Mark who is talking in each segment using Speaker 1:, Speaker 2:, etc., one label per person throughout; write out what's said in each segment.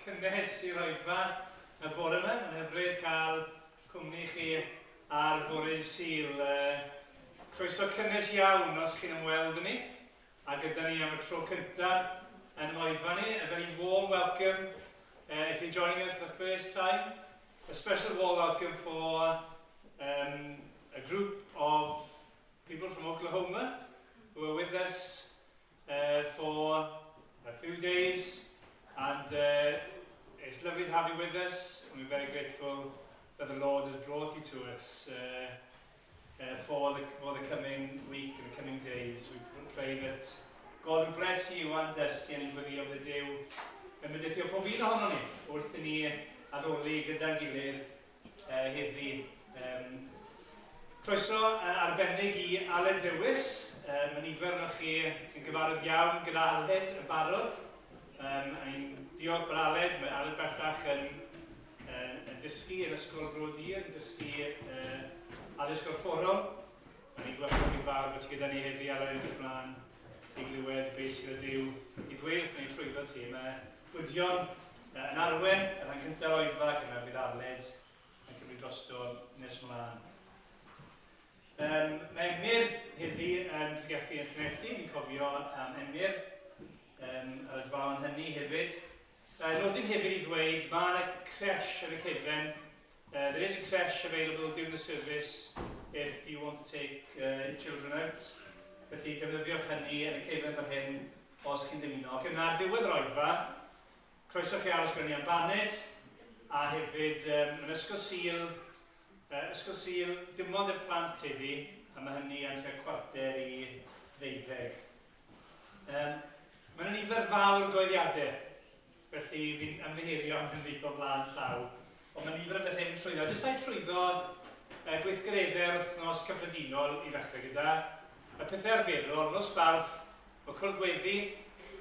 Speaker 1: cynnes i'r oedfa y bore yma. Mae'n hyfryd cael cwmni chi ar fore Sul. Croeso cynnes iawn os chi'n ymweld â ni a gyda ni am y tro cyntaf yn oedfa ni. A very warm welcome if you're joining us for the first time. A special warm welcome for a group of people from Oklahoma who are with us for a few days, and it's lovely to have you with us, and we're very grateful that the Lord has brought you to us for the coming week and the coming days. We pray that God will bless you and us, i ni'n gweddio bydd Duw yn bendithio pob un ohonon ni wrth i ni addoli gyda'n gilydd heddi. Croeso arbennig i Aled Lewis. Mae nifer ohonoch chi yn gyfarwydd iawn gyda Aled yn barod. A ni'n diolch bod Aled, mae Aled bellach yn dysgu yn Ysgol Bro Dur, yn dysgu addysg gorfforol. A ni'n gwerthfawrogi'n fawr bod ti gyda ni heddi, Aled, yn edrych mlaen i glywed beth sydd gyda Duw i ddweud wrthon ni trwyddo ti. Mae Gwydion yn arwen y rhan cyntaf o'r oedfa, ac yna bydd Aled yn cymryd drosto nes mlaen. Mae Emyr heddi yn pregethu yn Llanelli, ni'n cofio am Emyr ar y dfaon hynny hefyd. Nodyn hefyd i ddweud, mae yna creche yn y cefen. There is a creche available during the service if you want to take your children out. Felly defnyddiwch hynny yn y cefen fan hyn os chi'n dymuno. Ac yna ar ddiwedd yr oedfa, croeso chi aros gyda ni am baned, a hefyd yn Ysgol Sul, Ysgol Sul, dim ond i'r plant heddi, a mae hynny am tua 11:45. Mae yna nifer fawr o gyhoeddiadau, felly fi'n ymddiheurio am hynny o flaen llaw, ond mae nifer o bethau yn trwyddo. Jyst rhaid trwyddo gweithgareddau'r wythnos cyffredinol i ddechrau gyda. Y pethau arferol, nos Fawrth, mae Cwrdd Gweddi,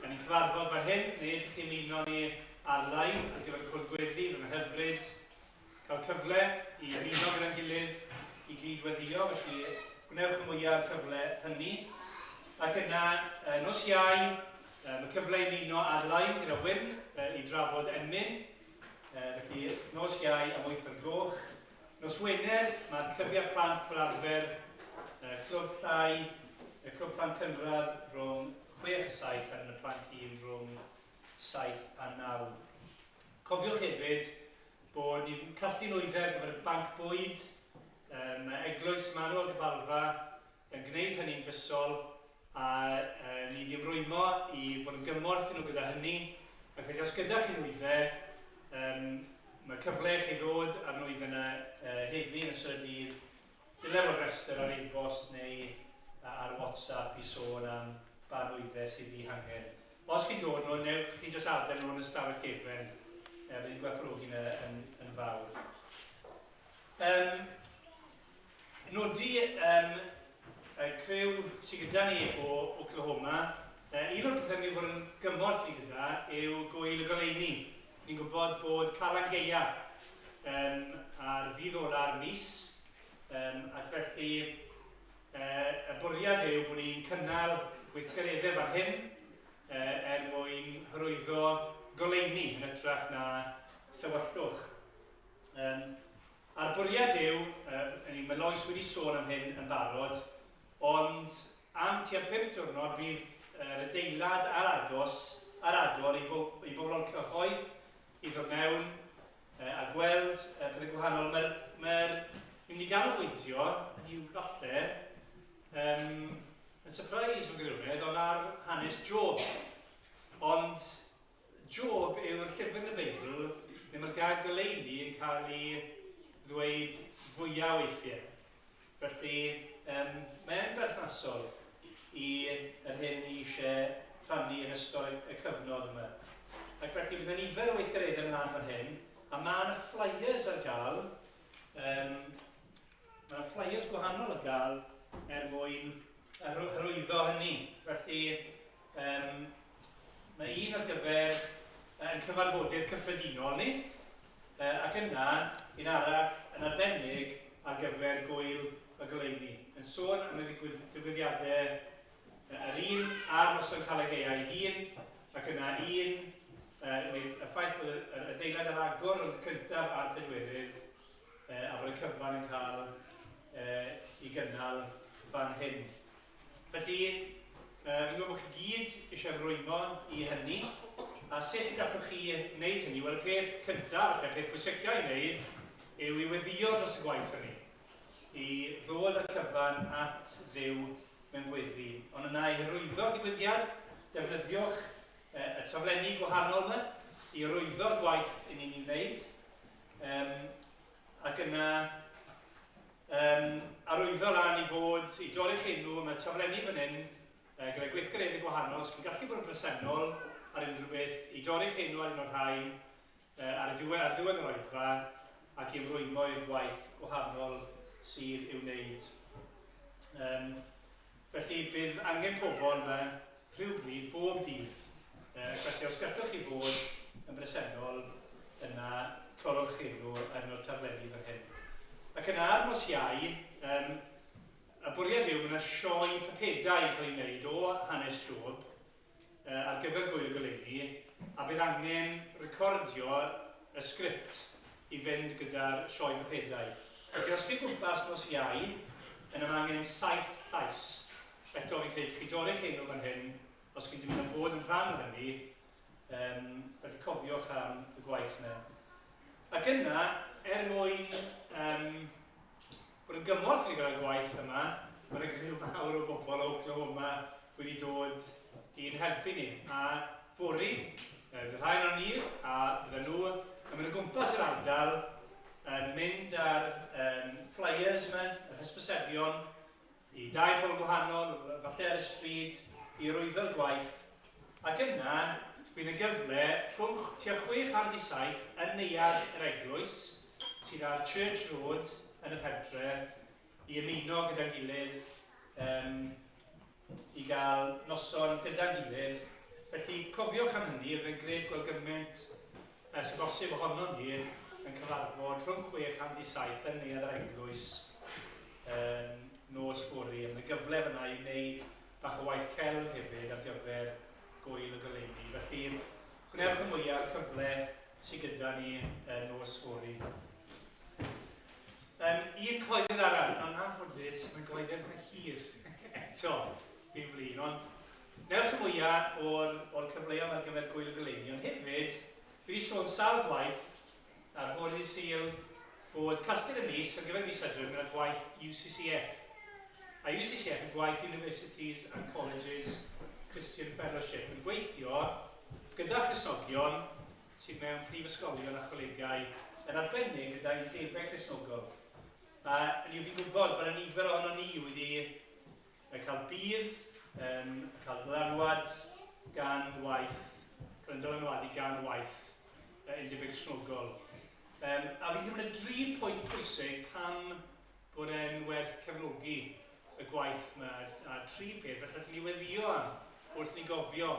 Speaker 1: a ni'n cyfarfod fan hyn, neu ydych chi'n ymuno ni ar-lein ar gyfer Cwrdd Gweddi, fydd yn hyfryd cael cyfle i ymuno gyda'n gilydd i gyd-weddïo, felly gwnewch y mwyaf o'r cyfle hynny. Ac yna, nos Iau, mae cyfle i ymuno ar-lein gyda Wyn i drafod emyn, felly nos Iau am 8 o'r gloch. Nos Wener, mae'r clybiau plant fel arfer, clwb llai, y clwb plant cynradd rhwng 6 a 7 a y plant hŷn rhwng 7 a 9. Cofiwch hefyd bod ni'n casglu nwyddau ar gyfer y banc bwyd. Mae Eglwys Emmanuel Gabalfa yn gwneud hynny'n fisol a ni wedi ymrwymo i fod yn gymorth i nhw gyda hynny. Ac felly os gyda chi nwyddau, mae cyfle i chi ddod â'r nwyddau yna heddi yn ystod y dydd. Dyle fod rhestr ar e-bost neu ar WhatsApp i sôn am ba nwyddau sydd eu hangen. Os chi'n dod nhw, newch chi jyst adael nhw yn y stafell gefen, bydd hi'n gwerthfawrogi nhw yn fawr. Nodi y criw sydd gyda ni o Oklahoma, un o'r pethau ni'n fod yn gymorth i gyda yw Gŵyl y Goleuni. Ni'n gwybod bod Calan Gaea ar ddydd ola'r mis, ac felly y bwriad yw bod ni'n cynnal gweithgareddau fan hyn er mwyn hyrwyddo goleuni yn hytrach na thywyllwch. A'r bwriad yw, mae Lois wedi sôn am hyn yn barod, ond am tua 5 diwrnod bydd yr adeilad ar agos ar agor i, i bobl o'r cyhoedd i ddod mewn a gweld pethau gwahanol. Mae'r, mae ni'n mynd i ganolbwyntio, yw falle, yn surprise mewn gwirionedd, ond ar hanes Job. Ond Job yw'r llyfr yn y Beibl le mae'r gair goleuni yn cael ei ddweud fwyaf weithiau. Felly, mae'n berthnasol i yr hyn ni eisiau rhannu yn ystod y cyfnod yma. Ac felly, bydd yna nifer o weithgareddau ymlaen fan hyn, a mae yna flyers ar gael, mae yna flyers gwahanol ar gael er mwyn hyrwyddo hynny. Felly, mae un ar gyfer ein cyfarfodydd cyffredinol ni, ac yna un arall yn arbennig ar gyfer Gŵyl y Goleuni, yn sôn am y digwyddiadau, yr un ar noson Calan Gaeaf ei hun, ac yna un, y ffaith bod yr adeilad ar agor rhwng y cyntaf a'r pedwerydd, a bod y cyfan yn cael ei gynnal fan hyn. Felly, fi'n gwybod bod chi gyd eisiau ymrwymo i hynny, a sut gallwch chi wneud hynny? Wel, y peth cyntaf, falle, y peth pwysicaf i wneud, yw i weddïo dros y gwaith hynny, i ddod â'r cyfan at Dduw mewn gweddi. Ond yna, i hyrwyddo'r digwyddiad, defnyddiwch y taflenni gwahanol yma i hyrwyddo'r gwaith i ni'n ei wneud. Ac yna arwyddo lan i fod i dorri'ch enw, mae taflenni fan hyn gyda gweithgareddau gwahanol, os chi'n gallu bod yn bresennol ar unrhyw beth, i dorri'ch enw ar un o'r rhain ar y diwedd, ar ddiwedd yr oedfa ac i ymrwymo i'r gwaith gwahanol sydd i'w wneud. Felly bydd angen pobl yma rhywbryd bob dydd. Felly os gallwch chi fod yn bresennol yna torrwch enw yn o'r taflenni fan hyn. Ac yna ar nos Iau, y bwriad yw mae yna sioe pypedau yn cael ei wneud o hanes Job ar gyfer Gŵyl y Goleuni a bydd angen recordio y sgript i fynd gyda'r sioe pypedau. Felly os chi gwmpas nos Iau, yna mae angen 7 llais. Eto fi'n credu chi dorri'ch enw fan hyn os chi'n dymuno bod yn rhan o hynny, felly cofiwch am y gwaith yna. Ac yna, er mwyn bod yn gymorth i ni gyda'r gwaith yma, mae yna griw mawr o bobl o Oklahoma wedi dod i'n helpu ni. A fory, fydd rhai ohonon ni, a bydden nhw yn mynd o gwmpas yr ardal yn mynd â'r flyers yma, yr hysbysebion, i dai pobl gwahanol, falle ar y stryd, i hyrwyddo'r gwaith. Ac yna, bydd y gyfle rhwng tua 6:15 yn neuadd yr eglwys, sydd ar Church Road yn y pentre, i ymuno gyda'n gilydd um, i gael noson gyda'n gilydd. Felly cofiwch am hynny, bydd e'n grêt gweld gymaint sy'n bosib ohonon ni yn cyfarfod rhwng 6:15 yn neuadd yr eglwys um, nos fory. A mae gyfle fyna i wneud bach o waith celf hefyd ar gyfer Gŵyl y Goleuni. Felly, gwnewch y mwyaf o'r cyfle sydd gyda ni nos fory. Un coedydd arall, ond anffodus, mae'n goedydd eitha hir eto, fi'n flin, ond Newch y mwya o'r o'r cyfleon ar gyfer Gŵyl y Goleuni, ond hefyd, fi 'di sôn sawl gwaith ar fore dydd Sul bod Castell y Mis ar gyfer mis Hydref gyda gwaith UCCF. A UCCF yn gwaith Universities and Colleges Christian Fellowship, yn gweithio gyda Christnogion sydd mewn prifysgolion a cholegau, yn arbennig gyda undebau Cristnogol. A ni wedi gwybod bod yna nifer ohonon ni wedi Mae cael budd, cael dylanwad gan waith, cael ein dylanwadu gan waith Undeb Gristnogol. A fi'n credu bod yna dri pwynt pwysig pam bod e'n werth cefnogi y gwaith yma, a tri peth falle allwn ni weddïo am wrth ni gofio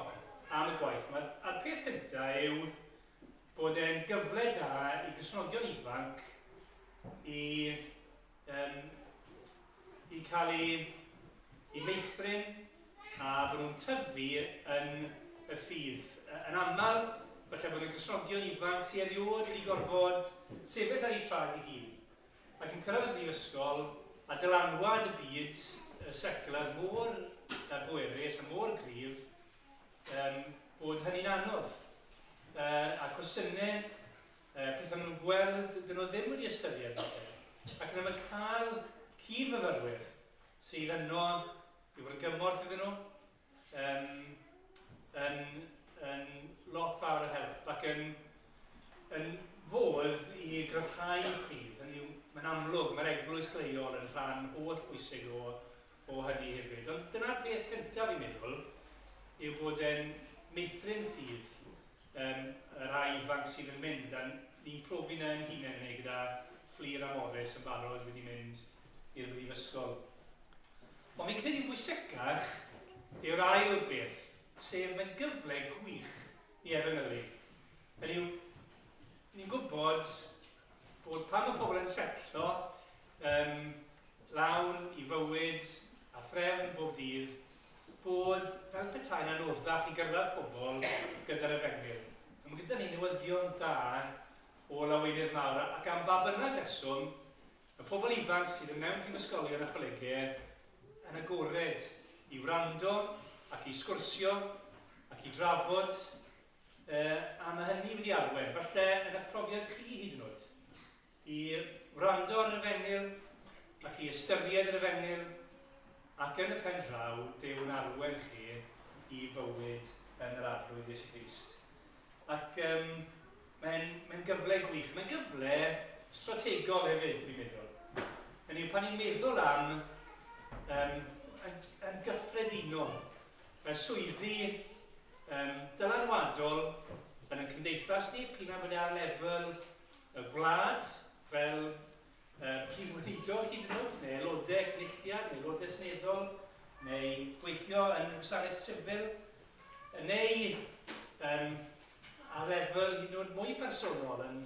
Speaker 1: am y gwaith yma. A'r peth cyntaf yw bod e'n gyfle da i Gristnogion ifanc i i cael eu, eu meithrin a bod nhw'n tyfu yn y ffydd. Yn aml, falle bod y Gristnogion ifanc sydd erioed wedi gorfod sefyll ar eu traed eu hun, ac yn cyrraedd y brifysgol a dylanwad y byd y secular mor bwerus a mor gryf, bod hynny'n anodd. A cwestiynau Pethau maen nhw'n gweld dyn nhw ddim wedi ystyried falle. Ac yna mae cael cyd-fyfyrwyr sydd yno i fod yn gymorth iddyn nhw yn, yn lot fawr o help ac yn, yn fodd i gryfhau ffydd. Hynny yw, mae'n amlwg, mae'r eglwys leol yn rhan holl bwysig o, o hynny hefyd. Ond dyna'r peth cyntaf fi'n meddwl, yw bod e'n meithrin ffydd y rhai ifanc sydd yn mynd, a ni'n profi 'na ein hunain neu gyda Fflur a Morris yn barod wedi mynd i'r brifysgol. Ond fi'n credu'n bwysicach yw'r ail beth, sef mae'n gyfle gwych i efengylu. Hynny yw, ni'n gwybod bod pan mae pobl yn setlo lawr i fywyd a threfn bob dydd, bod fel petai'n anoddach i gyrraedd pobl gyda'r efengyl. A mae gyda ni newyddion da o lawenydd mawr, ac am ba bynnag reswm, y pobl ifanc sydd yn mewn prifysgolion a cholegau yn agored i wrando ac i sgwrsio ac i drafod, a mae hynny wedi arwain, falle yn eich profiad chi hyd yn oed, i wrando ar yr efengyl ac i ystyried yr efengyl, ac yn y pen draw, Duw yn arwain chi i fywyd yn yr Arglwydd Iesu Grist. Ac um, mae'n mae gyfle gwych. Mae'n gyfle strategol hefyd, fi'n meddwl. Hynny yw, pan ni'n meddwl am yn gyffredinol, mae swyddi dylanwadol yn ein cymdeithas ni, p'un a bod e ar lefel y gwlad, fel prif weinidog hyd yn oed, neu aelodau cynulliad, neu aelodau seneddol, neu gweithio yn gwasanaeth sifil, neu ar lefel hyd yn oed mwy personol, yn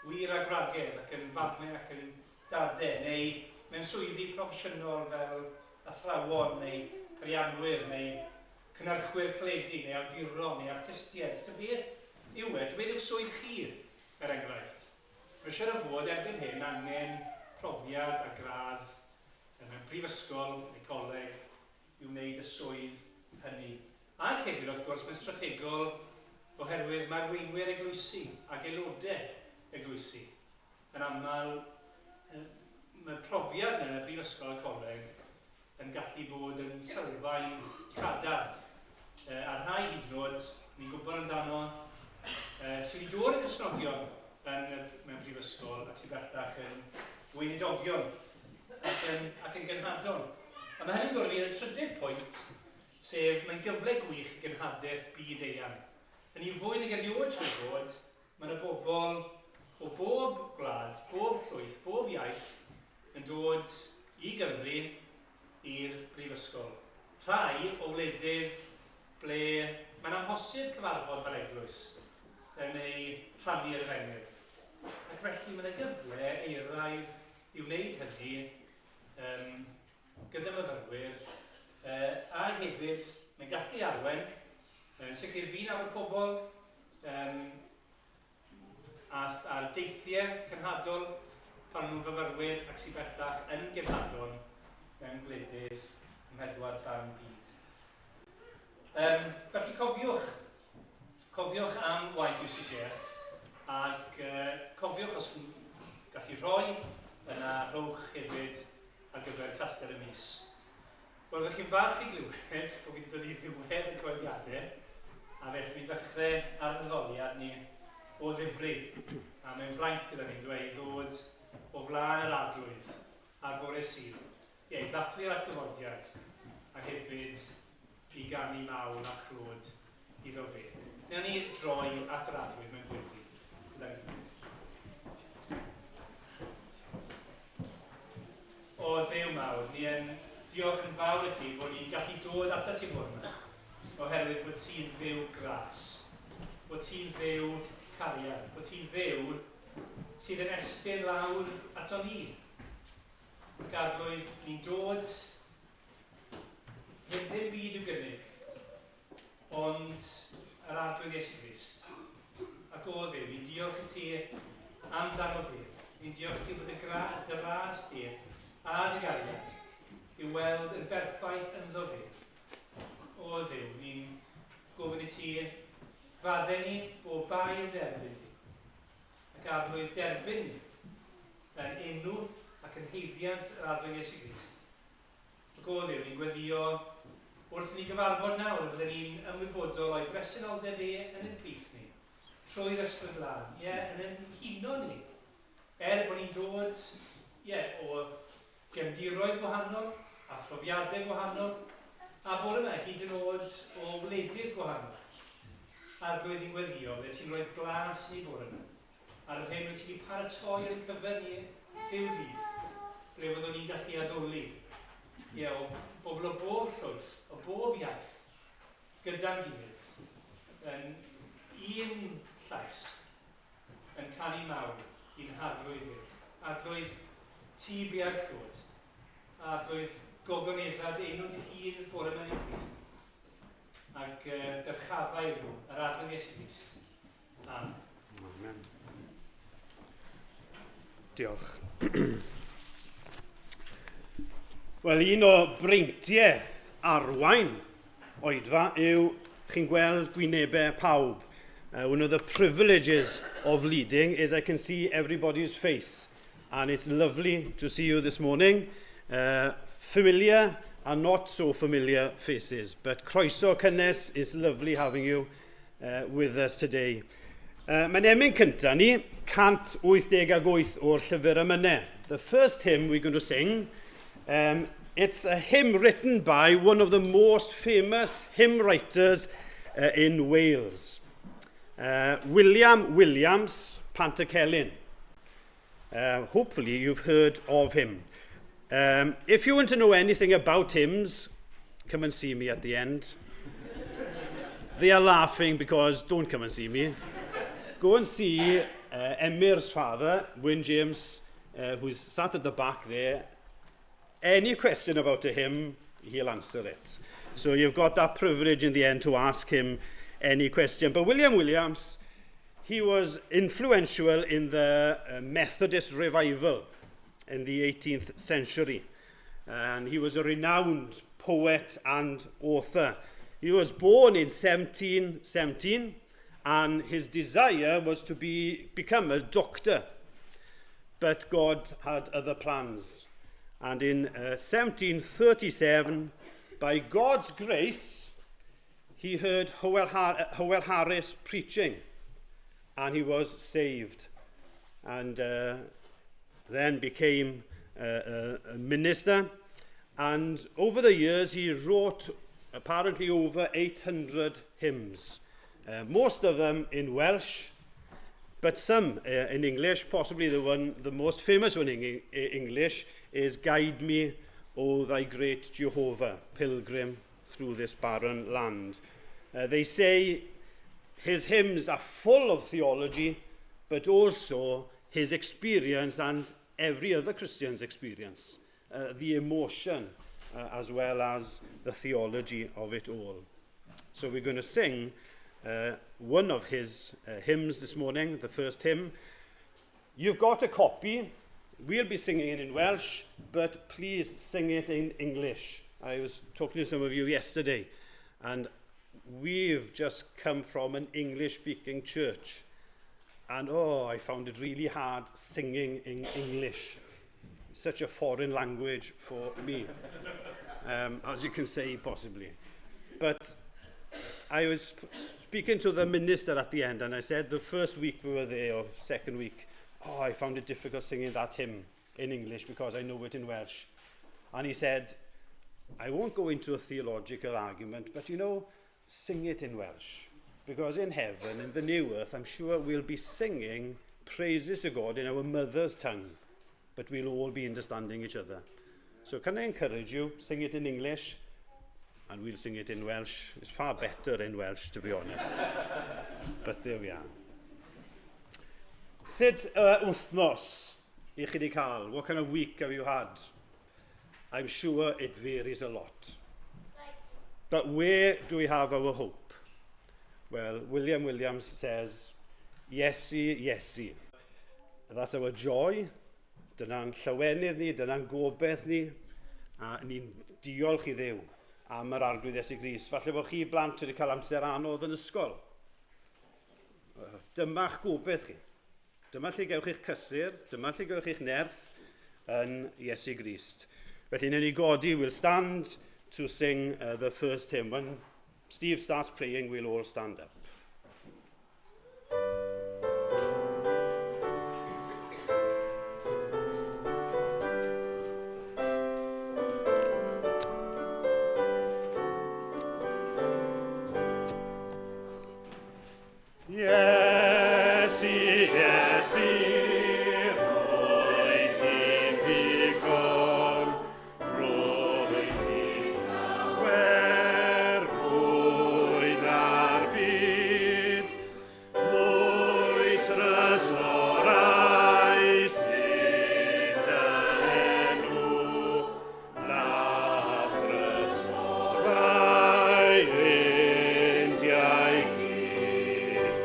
Speaker 1: wir a gwragedd ac yn famau ac yn dadau, neu mewn swyddi proffesiynol fel athrawon neu peirianwyr neu cynhyrchwyr teledu neu awduron neu artistiaid. Ta beth yw e? Ta beth yw swydd chi, er enghraifft? Mae'n siŵr o fod erbyn hyn angen profiad a gradd mewn prifysgol neu coleg i wneud y swydd hynny. Ac hefyd, wrth gwrs, mae'n strategol oherwydd mae arweinwyr eglwysi ac aelodau eglwysi yn aml, mae profiad yn y brifysgol a coleg yn gallu bod yn sylfaen cadarn. A rhai hyd yn oed, ni'n gwybod amdano, sydd wedi dod yn Gristnogion yn, mewn prifysgol ac sydd bellach yn weinidogion ac yn genhadon. A mae hynny'n dod â fi at y trydydd pwynt, sef mae'n gyfle gwych i genhadaeth byd eang. Yn yw fwy nag erioed siŵr fod, mae yna bobl o bob gwlad, bob llwyth, bob iaith yn dod i Gymru i'r brifysgol. Rhai o wledydd ble mae'n amhosib cyfarfod fel eglwys yn eu rhannu yr efengyl. Ac felly mae yna gyfle euraidd i wneud hynny gyda myfyrwyr, a hefyd mae'n gallu arwain, yn sicr fi'n nabod pobl ath ar deithiau cenhadol pan nhw'n fyfyrwyr ac sydd bellach yn genhadon mewn gwledydd ym mhedwar ban byd. Felly cofiwch, cofiwch am waith UCCF ac cofiwch os chi'n gallu rhoi, yna rhowch hefyd ar gyfer Castell y Mis. Wel, rydych chi'n falch i glywed bod fi wedi dod i ddiwedd y cyhoeddiadau, a felly mi ddechrau ar yn addoliad ni o ddifri. A mae'n fraint gyda ni'n dweud ddod o flaen yr Arglwydd ar fore Sul, ie, i ddathlu'r atgyfodiad, a hefyd i ganu mawl a chlod iddo fe. Newn ni droi at yr Arglwydd mewn gweddi gyda'n gilydd. O Dduw mawr, ni yn diolch yn fawr i ti bod ni'n gallu dod atat ti bore yma, oherwydd bod ti'n Dduw gras, bod ti'n Dduw cariad, bod ti'n Dduw sydd yn estyn lawr ato ni. Ac Arglwydd, ni'n dod heb ddim byd i'w gynnig, ond yr Arglwydd Iesu Grist. Ac o Dduw, ni'n diolch i ti amdano fi. Ni'n diolch i ti bod dy ras di a dy gariad i'w weld yn berffaith ynddo fi. O Dduw, ni'n gofyn i ti faddau ni o bai yn derbyn di. Ac Arglwydd derbyn ni yn enw ac yn haeddiant yr Arglwydd Iesu Grist. Ac o Dduw, ni'n gweddïo wrth i ni gyfarfod nawr y bydden ni'n ymwybodol o'i bresenoldeb e yn ein plith ni, trwy'r Ysbryd Glân, ie, yn ein huno ni, er bod ni'n dod, ie, o gefndiroedd gwahanol a phrofiadau gwahanol, a bore yma hyd yn oed o wledydd gwahanol. Arglwydd, ni'n gweddïo, bydde ti'n rhoi blas ni bore yma ar yr hyn wyt ti wedi paratoi ar ein cyfer ni rhyw ddydd, ble fyddwn ni'n gallu addoli, ie, o bobl o bob llwyth, o bob iaith, gyda'n gilydd, yn un llais, yn canu mawl i'n Harglwydd Dduw. Arglwydd, ti bia'r clod. Arglwydd, gogonedda dy enw dy hun bore yma yn ein plith ni. Ac dyrchafa enw yr Arglwydd Iesu Grist. Amen.
Speaker 2: Amen. Diolch. Wel, un o breintiau arwain oedfa yw chi'n gweld gwynebau pawb. One of the privileges of leading is I can see everybody's face. And it's lovely to see you this morning. Familiar and not so familiar faces. But croeso cynnes, it's lovely having you with us today. Mae'n emyn cyntaf ni, 188 o'r llyfr emynau. The first hymn we're going to sing, it's a hymn written by one of the most famous hymn writers in Wales, William Williams Pantycelyn. Hopefully you've heard of him. If you want to know anything about hymns, come and see me at the end. They are laughing because don't come and see me. Go and see Emir's father, Wyn James, who's sat at the back there. Any question about a hymn, he'll answer it. So you've got that privilege in the end to ask him any question. But William Williams, he was influential in the Methodist revival in the 18th century. And he was a renowned poet and author. He was born in 1717, and his desire was to become a doctor. But God had other plans. And in 1737, by God's grace, he heard Howell Harris preaching, and he was saved. And then became a minister. And over the years, he wrote apparently over 800 hymns, most of them in Welsh, but some in English. Possibly the most famous one in English is Guide Me, O Thy Great Jehovah, Pilgrim Through This Barren Land. They say his hymns are full of theology, but also his experience and every other Christian's experience, the emotion as well as the theology of it all. So we're going to sing one of his hymns this morning, the first hymn. You've got a copy. We'll be singing it in Welsh, but please sing it in English. I was talking to some of you yesterday, and we've just come from an English-speaking church. And oh, I found it really hard singing in English. Such a foreign language for me, as you can say, possibly. But I was speaking to the minister at the end, and I said the first week we were there, or second week, oh, I found it difficult singing that hymn in English because I know it in Welsh. And he said, I won't go into a theological argument, but sing it in Welsh. Because in heaven, in the new earth, I'm sure we'll be singing praises to God in our mother's tongue, but we'll all be understanding each other. So can I encourage you, sing it in English, and we'll sing it in Welsh. It's far better in Welsh, to be honest. But there we are. Sut wythnos i chi wedi cael? What kind of week have you had? I'm sure it varies a lot. But where do we have our hope? Well, William Williams says, Iesu, Iesu. That's our joy. Dyna'n llawenydd ni, dyna'n gobeith ni. A ni'n diolch i Dduw am yr Arglwydd Iesu Grist. Falle bod chi blant wedi cael amser anodd yn ysgol. Dyma'ch gobeith chi. Dyma lle gewch chi'ch cysur, dyma lle gewch chi'ch nerth yn Iesu Grist. Felly, wnawn ni godi, we'll stand to sing the first hymn. When Steve starts playing, we'll all stand up. Iesu, Iesu, rwyt ti'n ddigon, rwyt ti'n llawer mwy na'r byd, mwy trysorau sydd dy enw, na thrysorau Indiau gyd.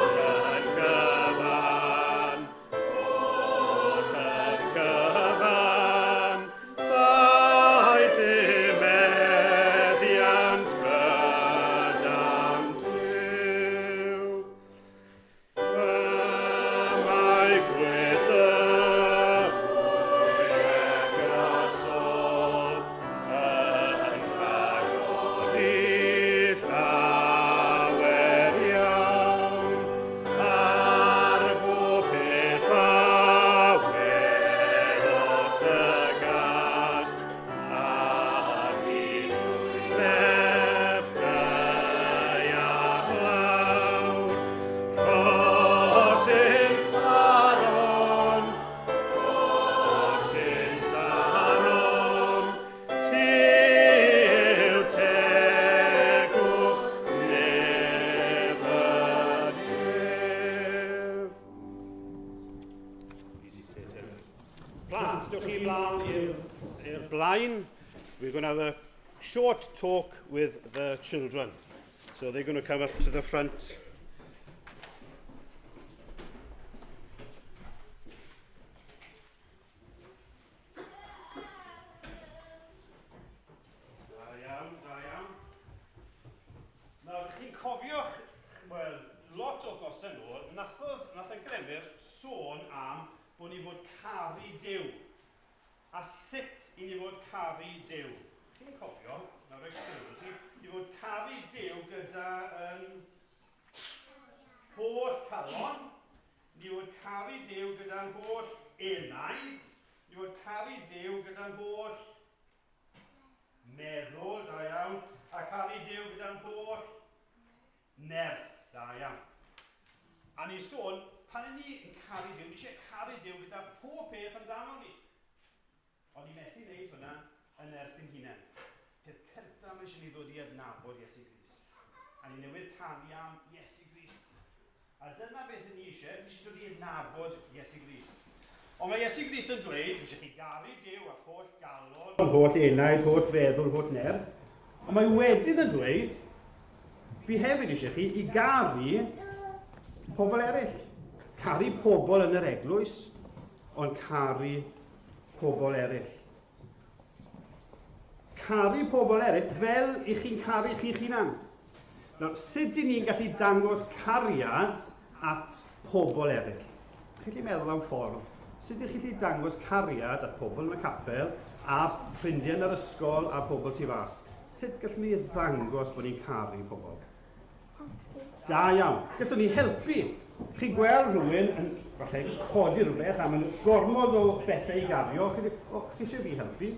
Speaker 2: Yn gyfan. Plant, dewch chi mlaen i'r blaen. We're going to have a short talk with the children. So they're going to come up to the front. Da iawn, da iawn. Nawr, chi'n cofiwch, wel, lot o wythnosau nôl, nath y Gremyr sôn am bod ni fod caru Duw. A sut i ni fod caru Duw. Chi'n cofio, nawr rhaid sylw ti, i fod caru Duw gyda holl calon, ni fod caru Duw gyda'n holl enaid, ni fod caru Duw gyda'n holl meddwl, da iawn, a caru Duw gyda'n holl nerth, da iawn. A ni'n sôn, pan y'n ni yn caru Duw, ni eisiau caru Duw gyda pob peth amdano ni. Ond ni methu wneud hwnna yn nerth ein hunain. Peth cyntaf mae eisiau ni ddod i adnabod Iesu Grist. A ni newydd canu am Iesu Grist. A dyna beth ni eisiau, ni eisiau dod i adnabod Iesu Grist. Ond mae Iesu Grist yn dweud, fi eisiau chi garu Duw â'ch holl galon, holl enaid, holl feddwl, holl nerth. Ond mae wedyn yn dweud, fi hefyd eisiau chi i garu pobl eraill. Caru pobl yn yr eglwys, ond caru pobl eraill. Caru pobl eraill fel i chi'n caru chi'ch hunan. Nawr, sut y'n ni'n gallu dangos cariad at pobl eraill? Chi'n gallu meddwl am ffordd. Sut ydych chi'n gallu dangos cariad at pobl yn y capel, a ffrindiau yn yr ysgol, a pobl tu fas? Sut gallwn ni ddangos bod ni'n caru pobl? Da iawn. Gallwn ni helpu. Chi'n gweld rhywun yn falle codi rhywbeth a mae'n gormod o bethau i gario. Chi'n dweud, o, chi eisiau fi helpu?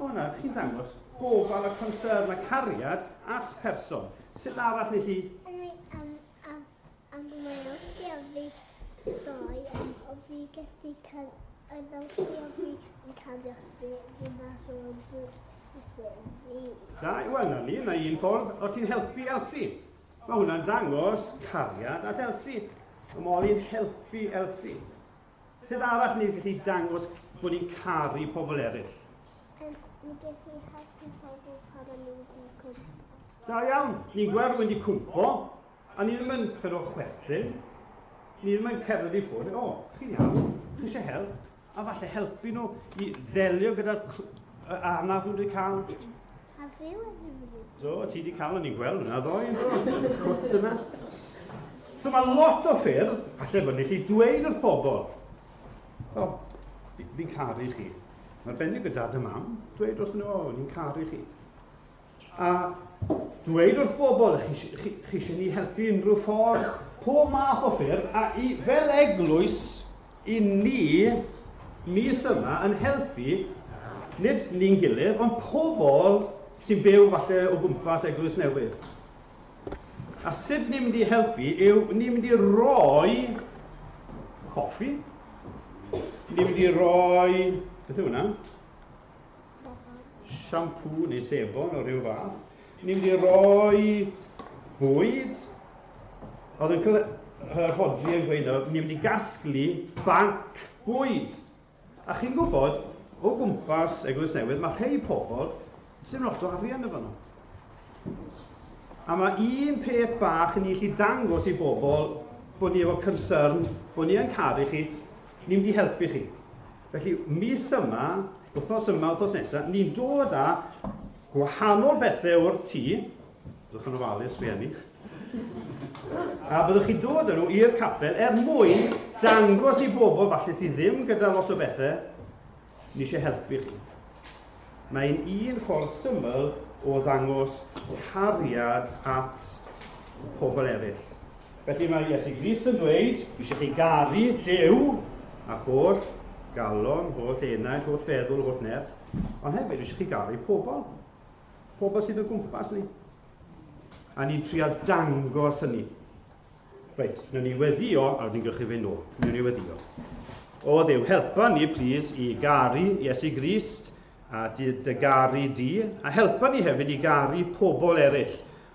Speaker 2: O na, chi'n dangos gofal a concern a cariad at person. Sut arall ni chi?
Speaker 3: Am mae Elsi a fi ddoe, o fi gallu cael, oedd Elsi a fi yn cael Elsi fi mas o'r bws i fi.
Speaker 2: Da, wel na ni, na un ffordd, o ti'n helpu Elsi. Mae hwnna'n dangos cariad at Elsi. Mae Molly'n helpu Elsi. Sut arall ni'n gallu dangos bod ni'n caru pobl eraill?
Speaker 3: Ni'n gallu helpu pobl pan maen nhw wedi cwmpo.
Speaker 2: Da iawn. Ni'n gweld rhywun wedi cwmpo, a ni ddim yn cael o chwerthin. Ni ddim yn cerdded i ffwrdd. O, chi'n iawn, chi eisiau help. A falle helpu nhw i ddelio gyda'r anaf nhw wedi cael.
Speaker 3: A fi wedi mynd.
Speaker 2: Do, ti wedi cael, o'n i'n gweld hwnna ddoe, yn do? Cwt yna. So mae lot o ffyrdd, falle bod ni'n gallu dweud wrth bobl, o, fi'n caru chi. Mae'n arbennig gyda dad a mam, dweud wrth nhw, o, ni'n caru chi. A dweud wrth bobl, chi eisiau ni helpu unrhyw ffordd, pob math o ffyrdd, a fel eglwys, i ni, mis yma, yn helpu, nid ni'n gilydd, ond pobl sy'n byw falle o gwmpas Eglwys Newydd. A sut ni'n mynd i helpu yw ni'n mynd i roi coffi, ni'n mynd i roi, beth yw hwnna? Shampoo neu sebon o ryw fath. Ni'n mynd i roi bwyd. Oedd yn Rhodri yn gweud nawr, ni'n mynd i gasglu banc bwyd. A chi'n gwybod, o gwmpas Eglwys Newydd, mae rhai pobl sy'n lot o arian efo nhw. A mae un peth bach yn ni allu dangos i bobl bod ni efo concern, bod ni yn caru chi, ni'n mynd i helpu chi. Felly, mis yma, wythnos yma, wythnos nesaf, ni'n dod â gwahanol bethau o'r tŷ, byddwch yn ofalus, rhieni, a byddwch chi'n dod â nhw i'r capel er mwyn dangos i bobl falle sydd ddim gyda lot o bethau, ni eisiau helpu chi. Mae'n un ffordd syml o ddangos cariad at pobl eraill. Felly mae Iesu Grist yn dweud, fi eisiau chi garu Duw a holl galon, holl enaid, holl feddwl, holl nerth, ond hefyd eisiau chi garu pobl. Pobl sydd o gwmpas ni. A ni'n trio dangos hynny. Reit, wnawn ni weddio, a wedyn gewch chi fynd nôl. Wnawn ni weddio. O Dduw, helpa ni, plîs, i garu Iesu Grist a dy garu di, a helpa ni hefyd i garu pobl eraill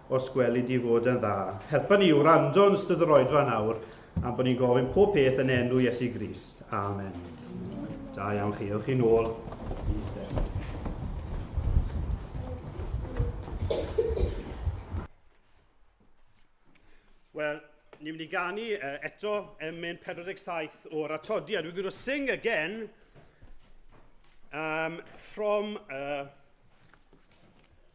Speaker 2: os gweli di fod yn dda. Helpa ni i wrando yn ystod yr oedfa nawr, am bod ni'n gofyn pob peth yn enw Iesu Grist. Amen. Da iawn chi, ewch chi nôl i sefyll. Wel, ni'n mynd i ganu eto emyn 47 o'r atodiad. We're going to sing again from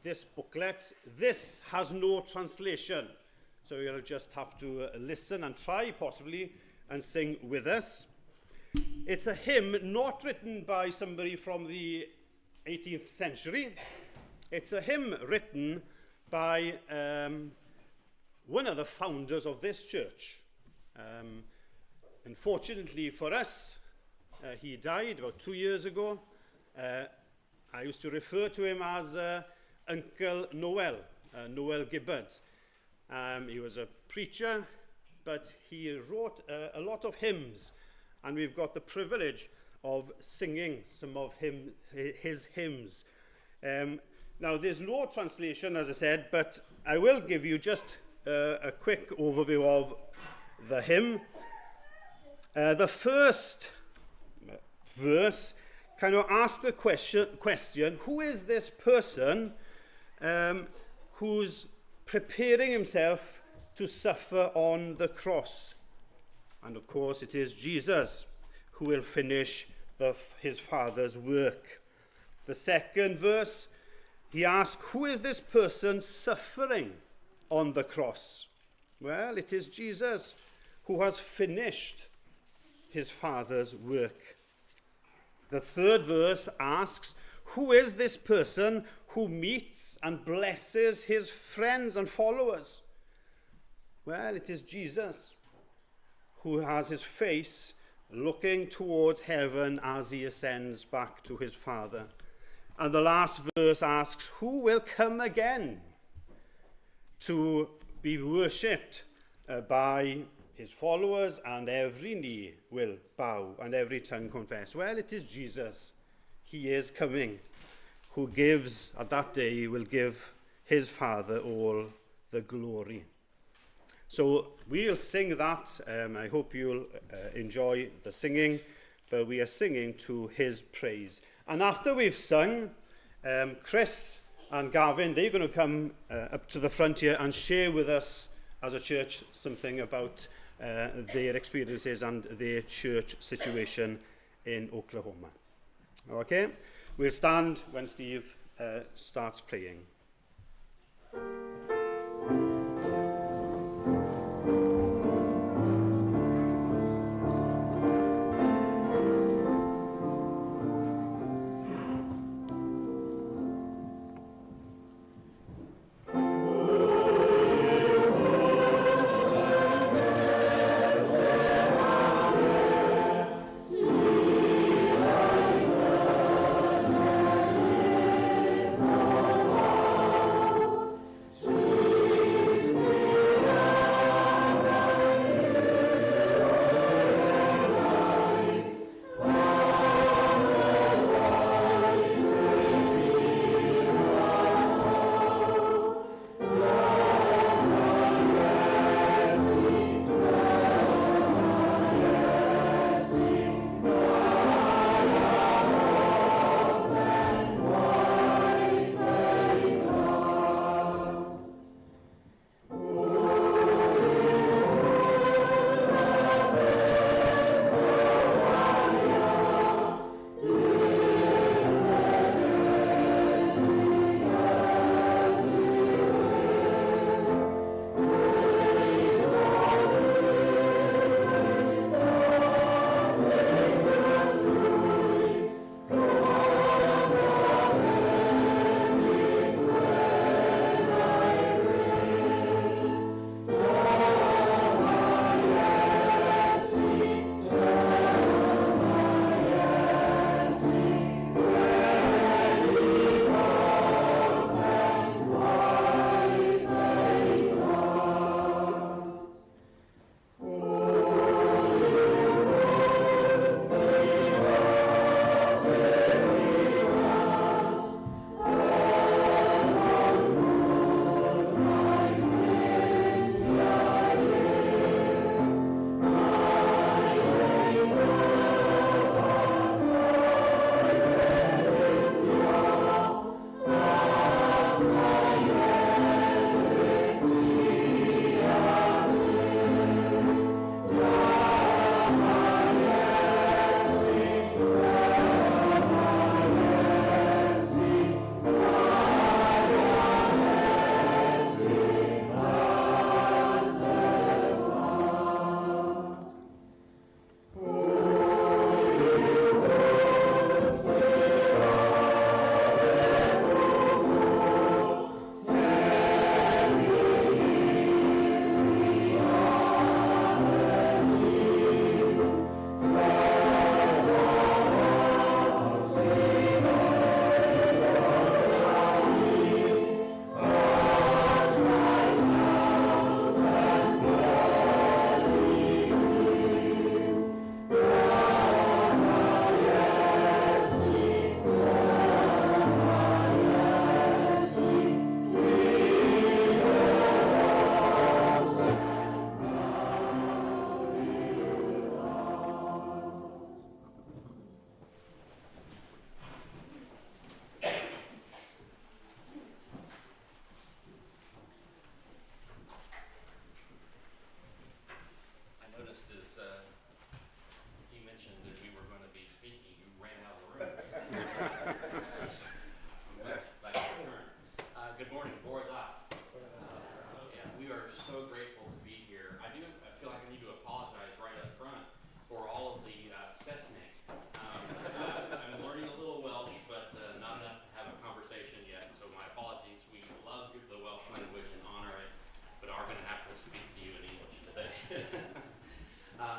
Speaker 2: this booklet. This has no translation, so you'll just have to listen and try, possibly, and sing with us. It's a hymn not written by somebody from the 18th century. It's a hymn written by one of the founders of this church. Unfortunately for us, he died about 2 years ago. I used to refer to him as Uncle Noel, Noel Gibbard. He was a preacher, but he wrote a lot of hymns, and we've got the privilege of singing some of his hymns. Now, there's no translation, as I said, but I will give you just a quick overview of the hymn. The first verse kind of asks the question, who is this person who's preparing himself to suffer on the cross? And of course, it is Jesus who will finish his Father's work. The second verse, he asks, who is this person suffering on the cross? Well, it is Jesus who has finished his Father's work. The third verse asks, who is this person who meets and blesses his friends and followers? Well, it is Jesus who has his face looking towards heaven as he ascends back to his Father. And the last verse asks, who will come again to be worshipped by his followers, and every knee will bow and every tongue confess? Well, it is Jesus. He is coming, who gives, at that day, he will give his Father all the glory. So we'll sing that. I hope you'll enjoy the singing, but we are singing to his praise. And after we've sung, Chris and Gavin, they're going to come up to the front here and share with us as a church something about their experiences and their church situation in Oklahoma. Okay? We'll stand when Steve starts playing.
Speaker 4: See.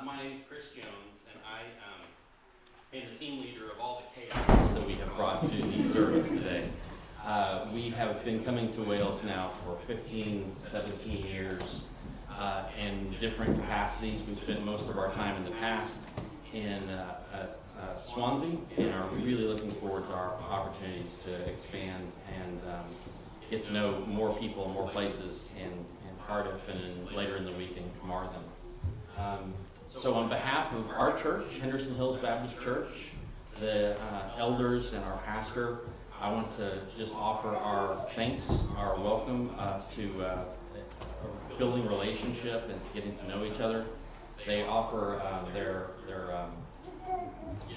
Speaker 4: My name is Chris Jones, and I am the team leader of all the chaos that we have brought to the service today. We have been coming to Wales now for 15, 17 years in different capacities. We've spent most of our time in the past in Swansea and are really looking forward to our opportunities to expand and get to know more people, more places in Cardiff and later in the week in Carmarthen. So on behalf of our church, Henderson Hills Baptist Church, the elders and our pastor, I want to just offer our thanks, our welcome to building relationship and to getting to know each other. They offer their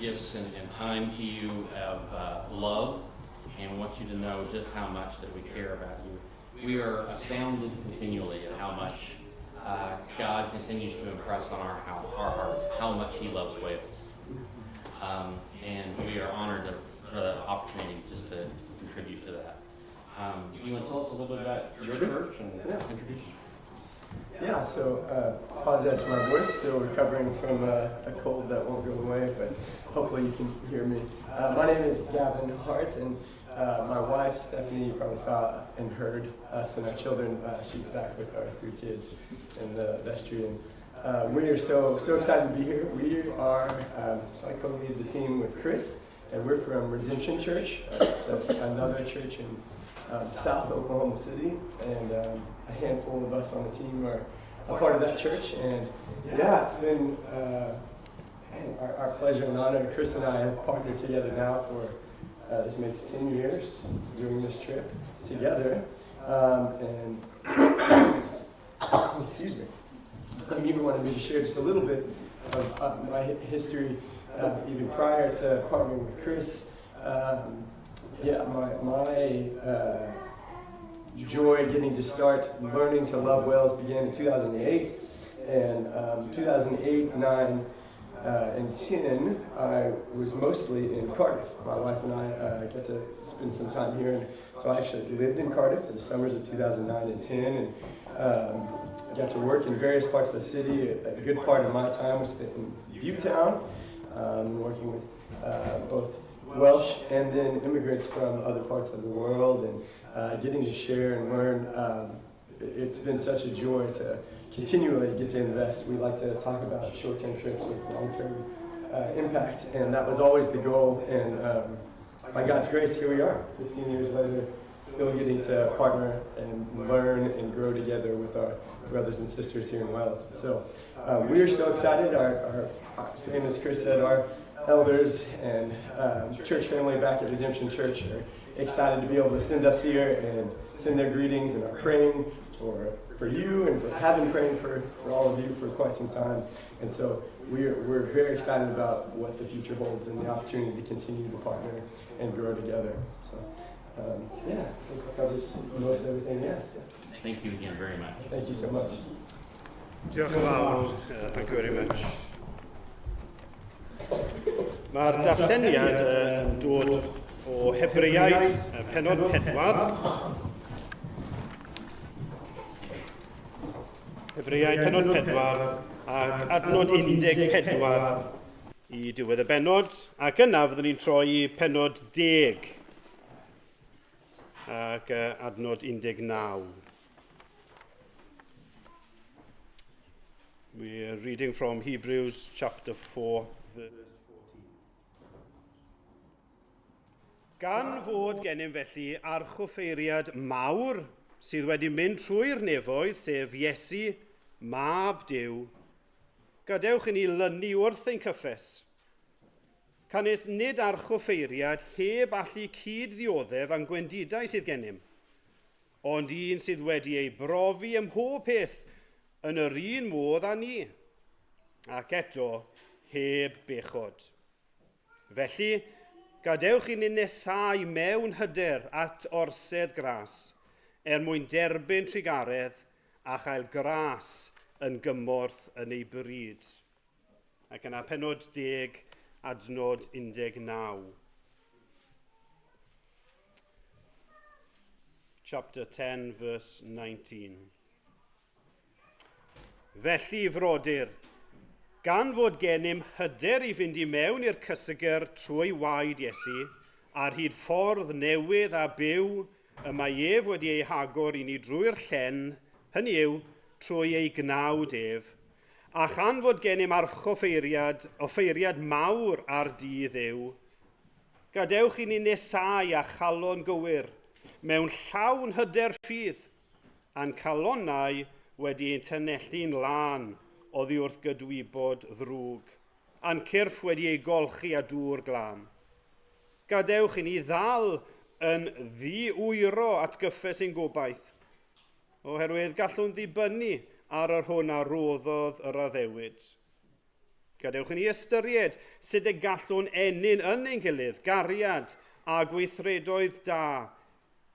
Speaker 4: gifts and time to you of love and want you to know just how much that we care about you. We are astounded continually at how much God continues to impress on our hearts how much He loves Wales. And we are honored for the opportunity just to contribute to that. You want to tell us a little bit about your church and introduce you?
Speaker 5: Yeah, so apologize for my voice, still recovering from a cold that won't go away, but hopefully you can hear me. My name is Gavin Hart, and my wife, Stephanie, you probably saw and heard us and our children. She's back with our three kids in the vestry, and we are so excited to be here. We are, so I co-lead the team with Chris, and we're from Redemption Church. It's another church in South Oklahoma City, and a handful of us on the team are a part of that church. And yeah, it's been our pleasure and honor. Chris and I have partnered together now for this makes 10 years doing this trip together. And excuse me, you wanted me to share just a little bit of my history, even prior to partnering with Chris. Yeah, my joy getting to start learning to love Wales began in 2008. And 2008, 9, and 10, I was mostly in Cardiff. My wife and I got to spend some time here, and so I actually lived in Cardiff for the summers of 2009 and 10, and got to work in various parts of the city. A good part of my time was spent in Butetown, working with both Welsh and then immigrants from other parts of the world, and getting to share and learn. It's been such a joy to continually get to invest. We like to talk about short-term trips with long-term impact, and that was always the goal. And by God's grace, here we are, 15 years later, still getting to partner and learn and grow together with our brothers and sisters here in Wales. So we are so excited. Our same as Chris said, our elders and church family back at Redemption Church are excited to be able to send us here and send their greetings, and are praying for you, and have been praying for all of you for quite some time. And so we're very excited about what the future holds and the opportunity to continue to partner and grow together. So yeah, I think that covers most everything. Yes. Yeah.
Speaker 4: Thank you again very much.
Speaker 5: Thank you so much.
Speaker 2: Diolch yn fawr. Thank you very much. Mae'r darlleniad yn dod o Hebreaid, pennod 4. Hebreaid pennod 4 ac adnod 14 i diwedd y bennod. Ac yna fyddwn ni'n troi i pennod 10 ac adnod 19. We're reading from Hebrews chapter 4, verse 14. Gan fod gennym felly archoffeiriad mawr sydd wedi mynd trwy'r nefoedd, sef Iesu, Mab Duw, gadewch i ni lynu wrth ein cyffes. Canys nid archoffeiriad heb allu cyd-ddioddef a'n gwendidau sydd gennym, ond un sydd wedi ei brofi ym mhob peth yn yr un modd â ni, ac eto heb bechod. Felly, gadewch i ni nesau mewn hyder at orsedd gras, er mwyn derbyn trugaredd a chael gras yn gymorth yn ei bryd. Ac yna pennod 10, adnod 19. Chapter 10, verse 19. Felly, frodyr, Gan fod gennym hyder i fynd i mewn i'r cysegr trwy waed Iesu, ar hyd ffordd newydd a byw y mae ef wedi ei hagor i ni drwy'r llen, hynny yw, trwy ei gnawd ef, a chan fod gennym archoffeiriad, offeiriad mawr ar dŷ Dduw, gadewch i ni nesáu â chalon gywir, mewn llawn hyder ffydd, a'n calonnau wedi ein tynellu'n lân oddi wrth gydwybod ddrwg, a'n cyrff wedi eu golchi â dŵr glân. Gadewch i ni ddal yn ddi-wyro at gyffes ein gobaith, oherwydd gallwn ddibynnu ar yr hwn a roddodd yr addewid. Gadewch i ni ystyried sut y gallwn ennyn yn ein gilydd gariad a gweithredoedd da,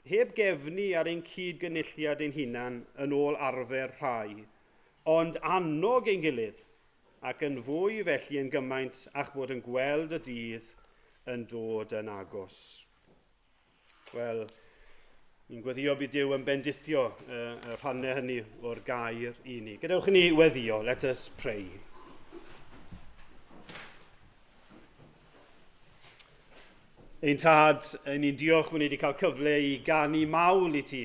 Speaker 2: heb gefnu ar ein cyd-gynulliad ein hunan yn ôl arfer rhai, ond annog ein gilydd, ac yn fwy felly yn gymaint a'ch bod yn gweld y dydd yn dod yn agos. Wel, ni'n gweddio bydd Duw yn bendithio y rhannau hynny o'r gair i ni. Gadewch i ni weddio. Let us pray. Ein tad, ni'n diolch bod ni wedi cael cyfle i ganu mawl i ti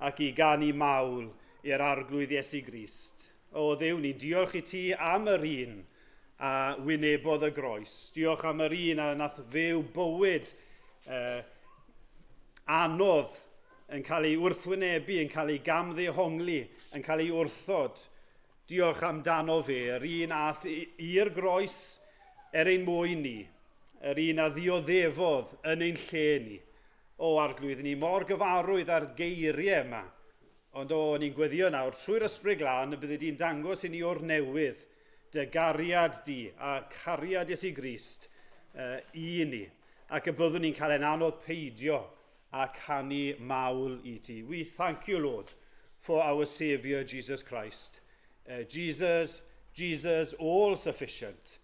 Speaker 2: ac i ganu mawl i'r Arglwydd Iesu Grist. O Dduw, ni'n diolch i ti am yr un a wynebodd y groes. Diolch am yr un a nath fyw bywyd anodd yn cael ei wrthwynebu, yn cael ei gamddehongli, yn cael ei wrthod. Diolch amdano fe, yr un ath i'r groes er ein mwyn ni, yr un a ddioddefodd yn ein lle ni. O, Arglwydd, ni mor gyfarwydd â'r geiriau yma, ond o, ni'n gweddio nawr trwy'r Ysbryd Glân y byddi di'n dangos i ni o'r newydd dy gariad di a cariad Iesu Grist i ni, ac y byddwn ni'n cael ein anodd peidio a canu mawl i ti. We thank you, Lord, for our Saviour Jesus Christ. Jesus, Jesus, all sufficient.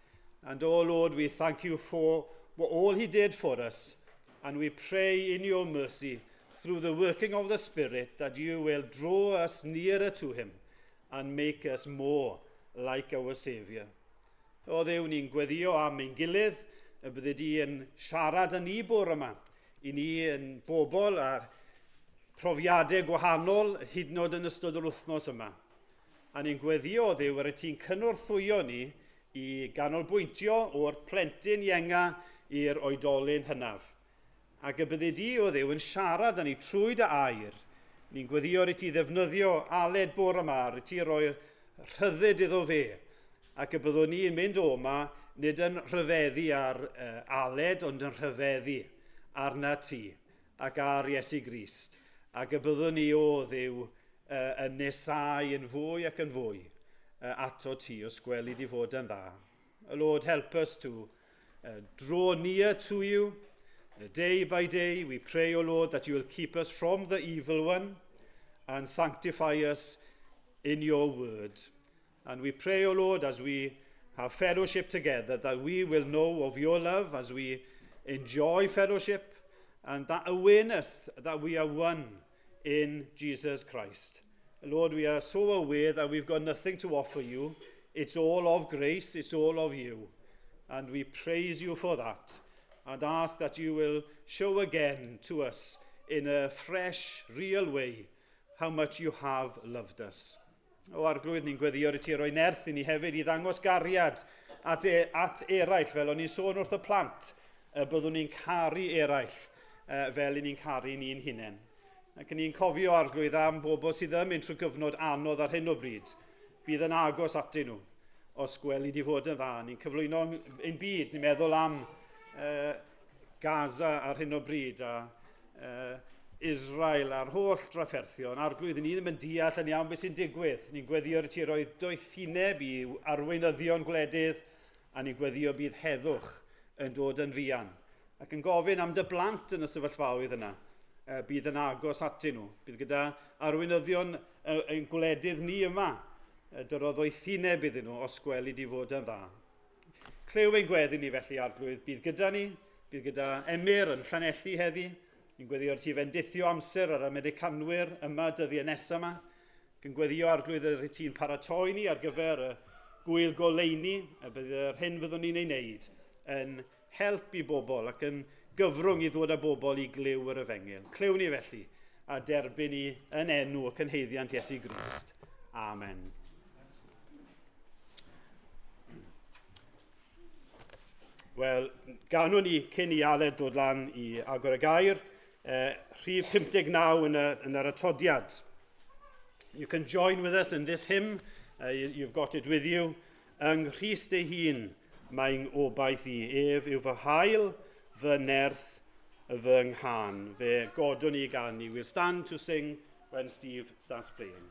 Speaker 2: And oh Lord, we thank you for what all he did for us. And we pray in your mercy through the working of the Spirit that you will draw us nearer to him and make us more like our Saviour. O Dduw, ni'n gweddio am ein gilydd, y byddi di yn siarad â ni bore yma, i ni yn bobl a profiadau gwahanol hyd yn oed yn ystod yr wythnos yma. A ni'n gweddio, o Dduw, ar y ti'n cynorthwyo ni i ganolbwyntio o'r plentyn ienga i'r oedolyn hynaf. Ac y byddi di, o Dduw, yn siarad â ni trwy dy air. Ni'n gweddio i ti ddefnyddio Aled bore yma, i ti roi rhyddid iddo fe. Ac y byddwn ni'n mynd o yma, nid yn rhyfeddu ar Aled, ond yn rhyfeddu arna ti ac ar Iesu Grist. Ac y byddwn ni, o Dduw, yn nesáu yn fwy ac yn fwy ato ti, os gweli di fod yn dda. Lord, help us to draw near to you day by day. We pray, O Lord, that you will keep us from the evil one and sanctify us in your word. And we pray, O Lord, as we have fellowship together, that we will know of your love as we enjoy fellowship and that awareness that we are one in Jesus Christ. Lord, we are so aware that we've got nothing to offer you. It's all of grace, it's all of you. And we praise you for that and ask that you will show again to us in a fresh, real way how much you have loved us. O Arglwydd, ni'n gweddio i ti roi nerth i ni hefyd i ddangos gariad at, e, at eraill, fel o'n i'n sôn wrth y plant, y byddwn ni'n caru eraill fel i ni'n caru ni'n hunain. Ac ni'n cofio, Arglwydd, am bobl sydd yn mynd trwy gyfnod anodd ar hyn o bryd. Bydd yn agos atyn nhw, os gweli di fod yn dda. Ni'n cyflwyno ein byd, ni'n meddwl am Gaza ar hyn o bryd a Israel a'r holl drafferthion. Arglwydd, ni ddim yn deall yn iawn beth sy'n digwydd. Ni'n gweddio i ti roi doethineb i arweinyddion gwledydd, a ni'n gweddio bydd heddwch yn dod yn fuan. Ac yn gofyn am dy blant yn y sefyllfaoedd yna, bydd yn agos atyn nhw. Bydd gyda arweinyddion ein gwledydd ni yma, dyro ddoethineb iddyn nhw os gweli di fod yn dda. Clyw ein gweddi ni felly, Arglwydd, bydd gyda ni, bydd gyda Emyr yn Llanelli heddi. Ni'n gweddio ti fendithio amser yr Americanwyr yma dyddiau nesaf yma. Ac yn gweddio, Arglwydd, yr ti'n paratoi ni ar gyfer y gwyl goleuni, y bydd yr hyn fyddwn ni'n ei wneud yn help i bobl ac yn gyfrwng i ddod â bobl i glyw yr efengyl. Clywn ni felly a derbyn ni yn enw y cynheiddiant Iesu Grist. Amen. Wel, ganwn ni cyn i Aled dod lan i agor y gair, rhif 59 yn, y, yn yr atodiad. You can join with us in this hymn. You've got it with you. Yng Nghrist ei hun, mae'n obaith i. Ef yw fy hael, fy nerth, fy nghân. Fe godwn ni gan ni. We'll stand to sing when Steve starts playing.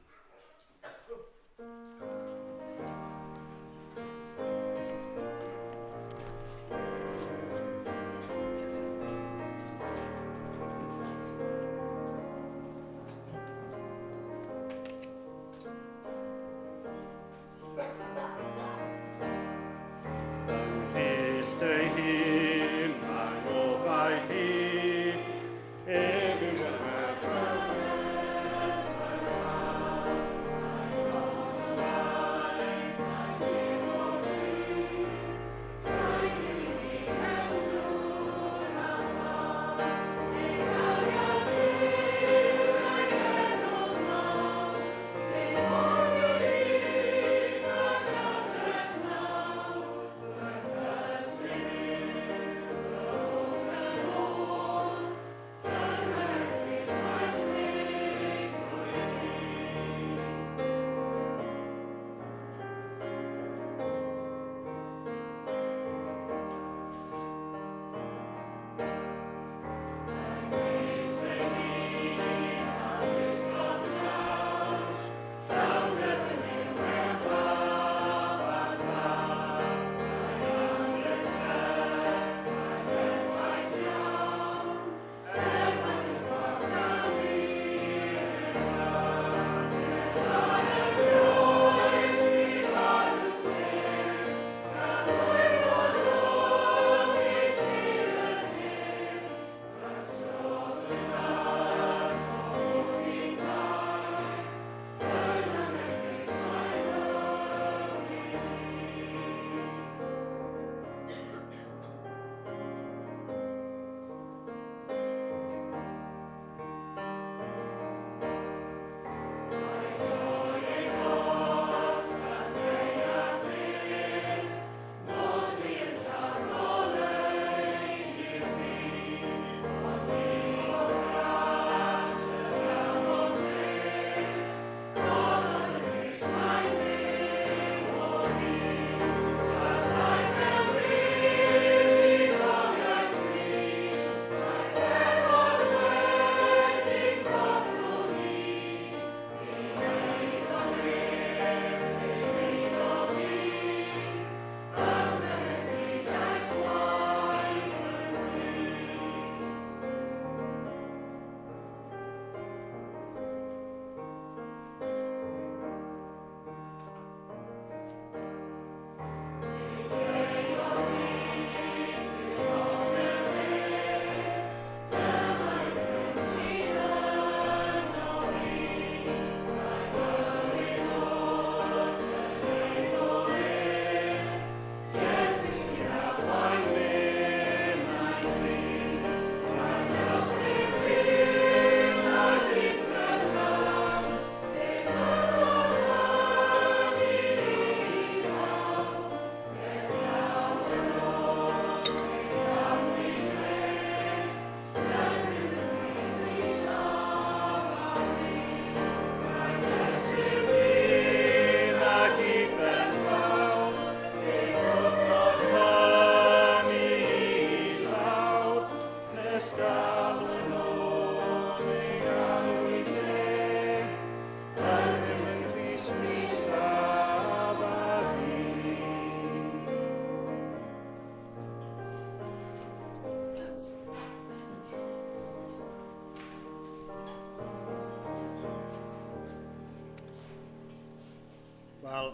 Speaker 6: Wel,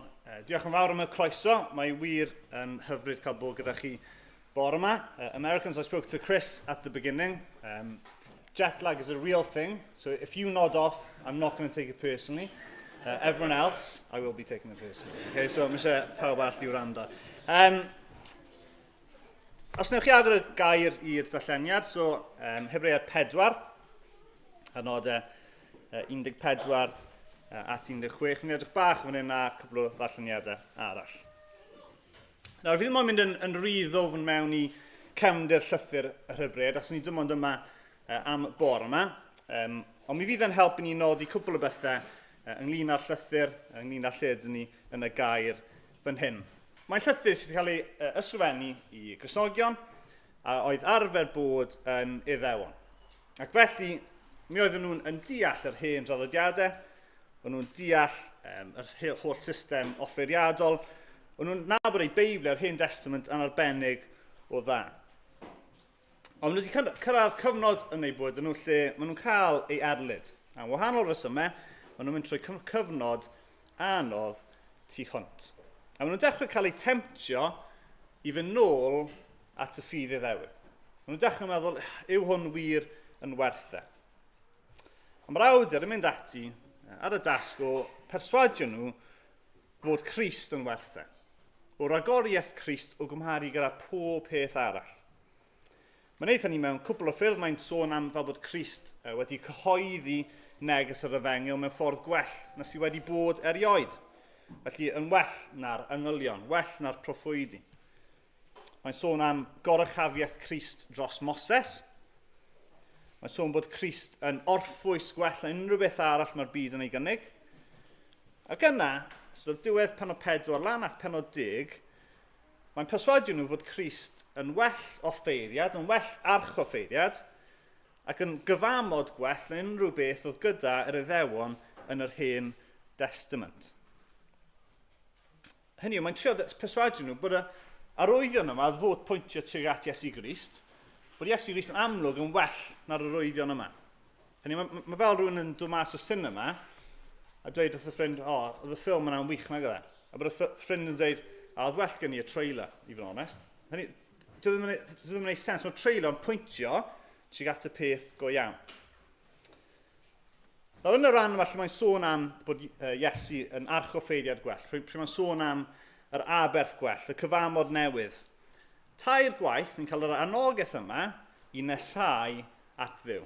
Speaker 6: diolch yn fawr am y croeso. Mae wir yn hyfryd cael bod gyda chi bore yma. Americans, I spoke to Chris at the beginning. Jet lag is a real thing, so if you nod off, I'm not going to take it personally. Everyone else, I will be taking it personally. Okay, so mae eisiau pawb arall i wrando. Um, os wnewch chi agor y gair i'r darlleniad, so um, Hebread 4, adnodau 14 at 16, mi'n edrych bach fan hyn a cwpl o ddarlleniadau arall. Nawr, fi ddim ond mynd yn, yn rhy ddwfn mewn i cefndir llythyr yr Hebread, achos ni dim ond yma am bore yma. Um, ond mi fydd yn helpu ni nodi cwpl o bethau ynglyn â'r llythyr, ynglyn â lle ydyn ni yn y gair fan hyn. Mae'n llythyr sydd wedi cael ei ysgrifennu i Gristnogion a oedd arfer bod yn Iddewon. Ac felly, mi oedden nhw'n yn deall yr hen draddodiadau, o'n nhw'n deall um, yr holl system offeiriadol, o'n nhw'n nabod eu Beibl a'r Hen Testament yn arbennig o dda. Ond maen nhw wedi cyrraedd cyfnod yn eu bywyd nhw lle maen nhw'n cael ei erlid. Am wahanol resymau, maen nhw'n mynd trwy cyfnod anodd tu hwnt. A maen nhw'n dechrau cael eu temtio i fynd nôl at y ffydd Iddewig. Maen nhw'n dechrau meddwl, yw hwn wir yn werth e? A mae'r awdur yn mynd ati ar y dasg o perswadio nhw fod Crist yn werth e. O ragoriaeth Crist o gymharu gyda pob peth arall. Mae'n neud hynny mewn cwpl o ffyrdd. Mae'n sôn am fel bod Crist wedi cyhoeddi neges yr efengyl mewn ffordd gwell na sydd wedi bod erioed. Felly yn well na'r angylion, well na'r proffwydi. Mae'n sôn am goruchafiaeth Crist dros Moses. Mae'n sôn bod Crist yn orffwys gwell na unrhyw beth arall mae'r byd yn ei gynnig. Ac yna, sort of diwedd penod 4 lan at penod 10, Mae'n perswadio nhw fod Crist yn well offeiriad, yn well archoffeiriad, ac yn gyfamod gwell na unrhyw beth oedd gyda yr Iddewon yn yr Hen Testament. Hynny yw, mae'n trio perswadio nhw bod y arwyddion yma fod pwyntio tuag at Iesu Grist, bod Iesu Grist yn amlwg yn well na'r arwyddion yma. Hynny, mae, mae fel rhywun yn dod mas o cinema a dweud wrth y ffrind, o, oh, oedd y ffilm yna'n wych nag oedd e? A bod y ffrind yn dweud, a oedd well gen i y trailer, i fod yn onest. Hynny, dwi ddim yn gwneud sens. Mae'r trailer yn pwyntio tuag at y peth go iawn. Nawr yn y rhan yma lle mae'n sôn am bod Iesu yn archoffeiriad gwell, pryd mae'n sôn am yr aberth gwell, y cyfamod newydd, tair gwaith ni'n cael yr anogaeth yma i nesau at Dduw.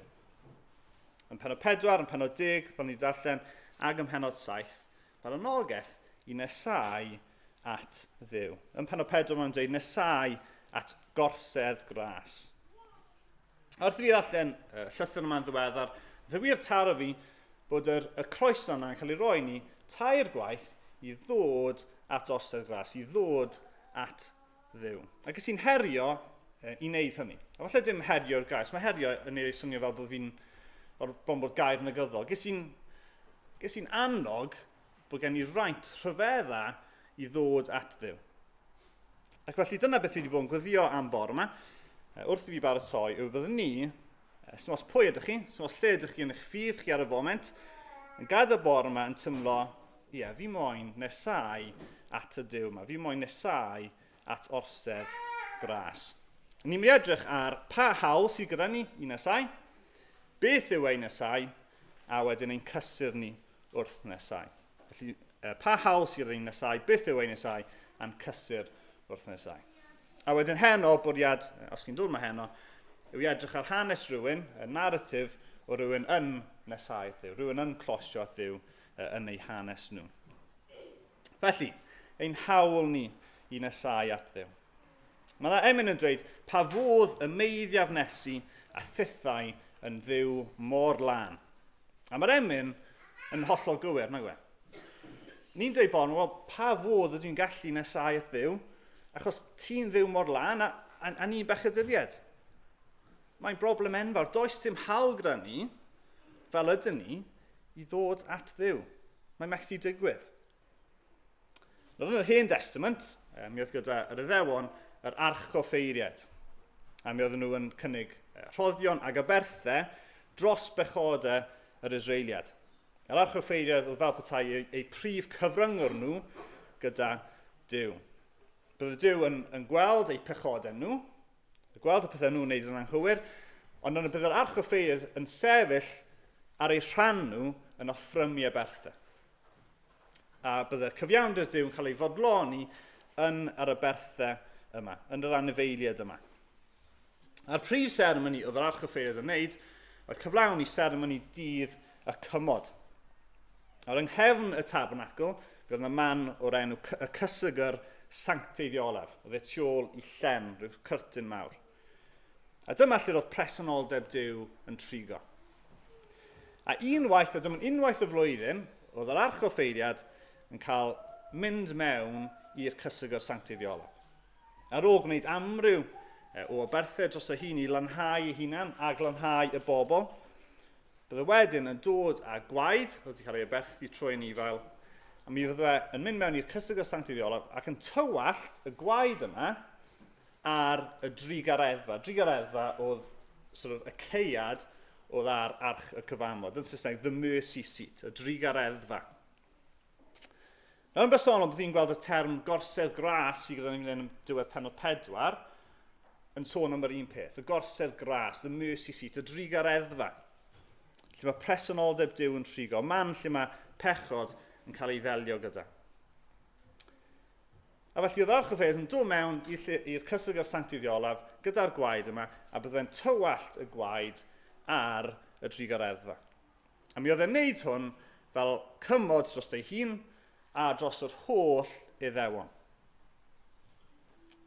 Speaker 6: Yn penod 4, yn penod 10, fel ni'n darllen, ac ym mhenod 7, mae'r anogaeth i nesau at Dduw. Yn penod 4 mae'n dweud nesau at gorsedd gras. A wrth i fi ddarllen y llythyr yma'n ddiweddar, fe wir taro fi bod yr, y croeso yna'n cael ei roi ni tair gwaith i ddod at orsedd gras, i ddod at Dduw. Ac ys i'n herio i wneud hynny. A falle dim herio'r gair, mae herio yn ei swnio fel bod fi'n fel bron bod gair negyddol. Ges i'n ges i'n annog bod gen i fraint rhyfedda i ddod at Dduw. Ac felly dyna beth fi wedi bod yn gweddio am bore yma. Wrth i fi baratoi yw byddwn ni, sy'n os pwy ydych chi, sy'n os lle ydych chi yn eich ffydd chi ar y foment, yn gadael bore yma yn tymlo, ie, yeah, fi moyn nesau at y Duw yma, fi moyn nesau at orsedd gras. Ni'n mynd i edrych ar pa hawl sydd gyda ni i nesau, beth yw ei nesau, a wedyn ein cysur ni wrth nesau. Felly, pa hawl sydd gyda ni nesau, beth yw ei nesau, a'n cysur wrth nesau. A wedyn heno, bwriad, os chi'n dod yma heno, yw i edrych ar hanes rhywun, y narratif o rhywun yn nesau at Dduw, rhywun yn closio at Dduw yn eu hanes nhw. Felly, ein hawl ni i nesau at Dduw. Mae yna emyn yn dweud, pa fodd y meiddiaf nesu a thithau yn Dduw mor lân. A mae'r emyn yn hollol gywir, nag yw e? Ni'n dweud bon, wel, pa fodd ydw i'n gallu nesau at Dduw? Achos ti'n Dduw mor lân a, a, a ni'n bechaduriaid. Mae'n broblem enfawr. Does dim hawl gyda ni, fel ydyn ni, i ddod at Dduw. Mae methu digwydd. Nawr yn yr Hen Testament, mi oedd gyda yr Iddewon yr archoffeiriaid. A mi oedden nhw yn cynnig rhoddion ag aberthau dros bechodau yr Israeliad. Yr archoffeiriaid oedd fel petai eu, eu prif cyfryngwr nhw gyda Duw. Bydde Duw yn, yn gweld eu pechodau nhw, yn gweld y pethau nhw'n wneud yn anghywir, ond yna bydd yr archoffeiriaid yn sefyll ar eu rhan nhw yn offrymu aberthau. A bydde cyfiawnder Duw yn cael ei fodloni yn yr aberthau yma, yn yr anifeiliaid yma. A'r prif seremoni oedd yr archoffeiriad yn wneud oedd cyflawni seremoni dydd y cymod. Nawr yng nghefn y tabernacl, fe oedd yna man o'r enw y cysegr sancteiddiolaf. Oedd e tu ôl i llen, rhyw cyrtyn mawr. A dyma lle roedd presenoldeb Duw yn trigo. A unwaith, a dyma'n unwaith y flwyddyn, oedd yr archoffeiriad yn cael mynd mewn i'r cysegr sancteiddiolaf. Ar ôl gwneud amryw o aberthau dros ei hun i lanhau ei hunan a glanhau y bobl, bydde wedyn yn dod â gwaed oedd wedi cael ei aberthu trwy anifail, a mi fydde yn mynd mewn i'r cysegr sancteiddiolaf ac yn tywallt y gwaed yma ar y drugareddfa. Drugareddfa oedd sort of, y ceiad oedd ar arch y cyfamod. Yn Saesneg, the mercy seat, y drugareddfa. Nawr yn bersonol, bydd i'n gweld y term gorsedd gras sydd gyda ni'n yn diwedd penod 4 yn sôn am yr un peth, y gorsedd gras, the mercy seat, y drugareddfa, lle mae presenoldeb Duw yn trigo, man lle mae pechod yn cael ei ddelio gyda. A felly oedd yr archoffeiriad yn dod mewn i'r cysegr sancteiddiolaf gyda'r gwaed yma, a byddai'n tywallt y gwaed ar y drugareddfa. A mi oedd e'n neud hwn fel cymod dros ei hun a dros yr holl iddewon.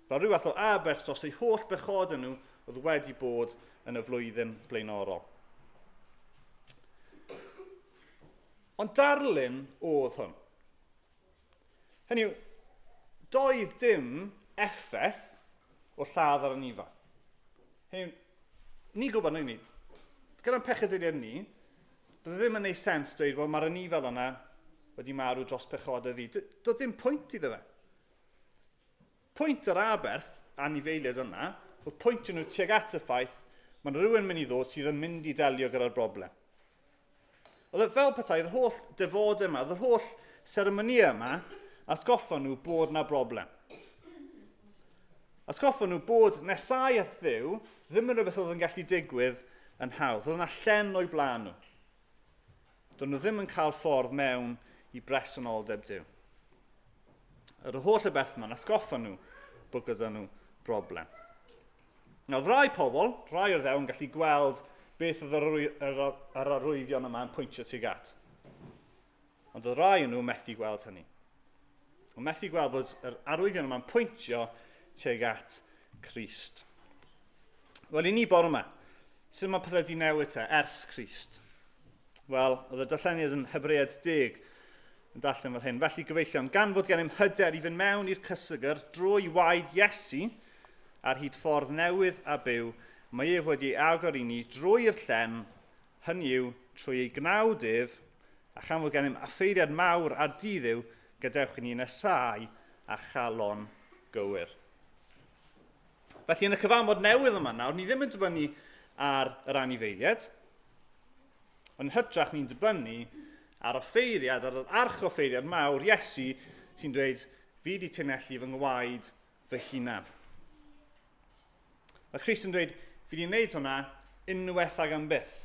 Speaker 6: Fel rhyw fath o aberth dros eu holl bechodau nhw oedd wedi bod yn y flwyddyn blaenorol. Ond darlun oedd hwn. Hynny yw, doedd dim effaith o lladd ar anifail. Hynny yw, ni'n gwybod, ni, gyda'n pechaduriaid ni, bydde ddim yn neud sens dweud, wel, mae'r anifail yna wedi marw dros pechodau fi. Doedd dim pwynt iddo fe. Pwynt yr aberth anifeiliaid yna oedd pwyntio nhw tuag at y ffaith mae rhywun mynd i ddod sydd yn mynd i delio gyda'r broblem. Oedd e fel petai, oedd yr holl defodau yma, oedd yr holl seremonïau yma, atgoffa nhw bod na broblem. Atgoffa nhw bod nesau at Dduw ddim yn rhywbeth oedd yn gallu digwydd yn hawdd. Oedd yna llen o'i blaen nhw. Doedd nhw ddim yn cael ffordd mewn i bresenoldeb Duw. Yr holl y beth yma'n atgoffa nhw bod gyda nhw broblem. Nawr, rai pobl, rai o'r ddew yn gallu gweld beth oedd yr, yr, yr arwyddion yma yn pwyntio tuag at. Ond oedd rai o'n nhw methu gweld hynny. Ond methu gweld bod yr arwyddion yma'n pwyntio tuag at Crist. Wel, i ni bore yma, sut mae pethau wedi newid te ers Crist? Wel, oedd y darlleniad yn Hebread 10 yn darllen fel hyn. Felly, gyfeillion, gan fod gennym hyder i fynd mewn i'r cysegr drwy waed Iesu ar hyd ffordd newydd a byw, mae ef wedi ei agor i ni drwy'r llen, hynny yw, trwy ei gnawd ef, a chan fod gennym affeiriad mawr a diddiw, gadewch i ni nesau a chalon gywir. Felly yn y cyfamod newydd yma nawr, ni ddim yn dibynnu ar yr anifeiliaid, ond hytrach ni'n dibynnu ar offeiriad, ar yr archoffeiriad mawr, Iesu, sy'n dweud, fi di tunellu fy ngwaed fy hunan. Mae Christ yn dweud, fi di wneud hwnna unwaith ag am byth.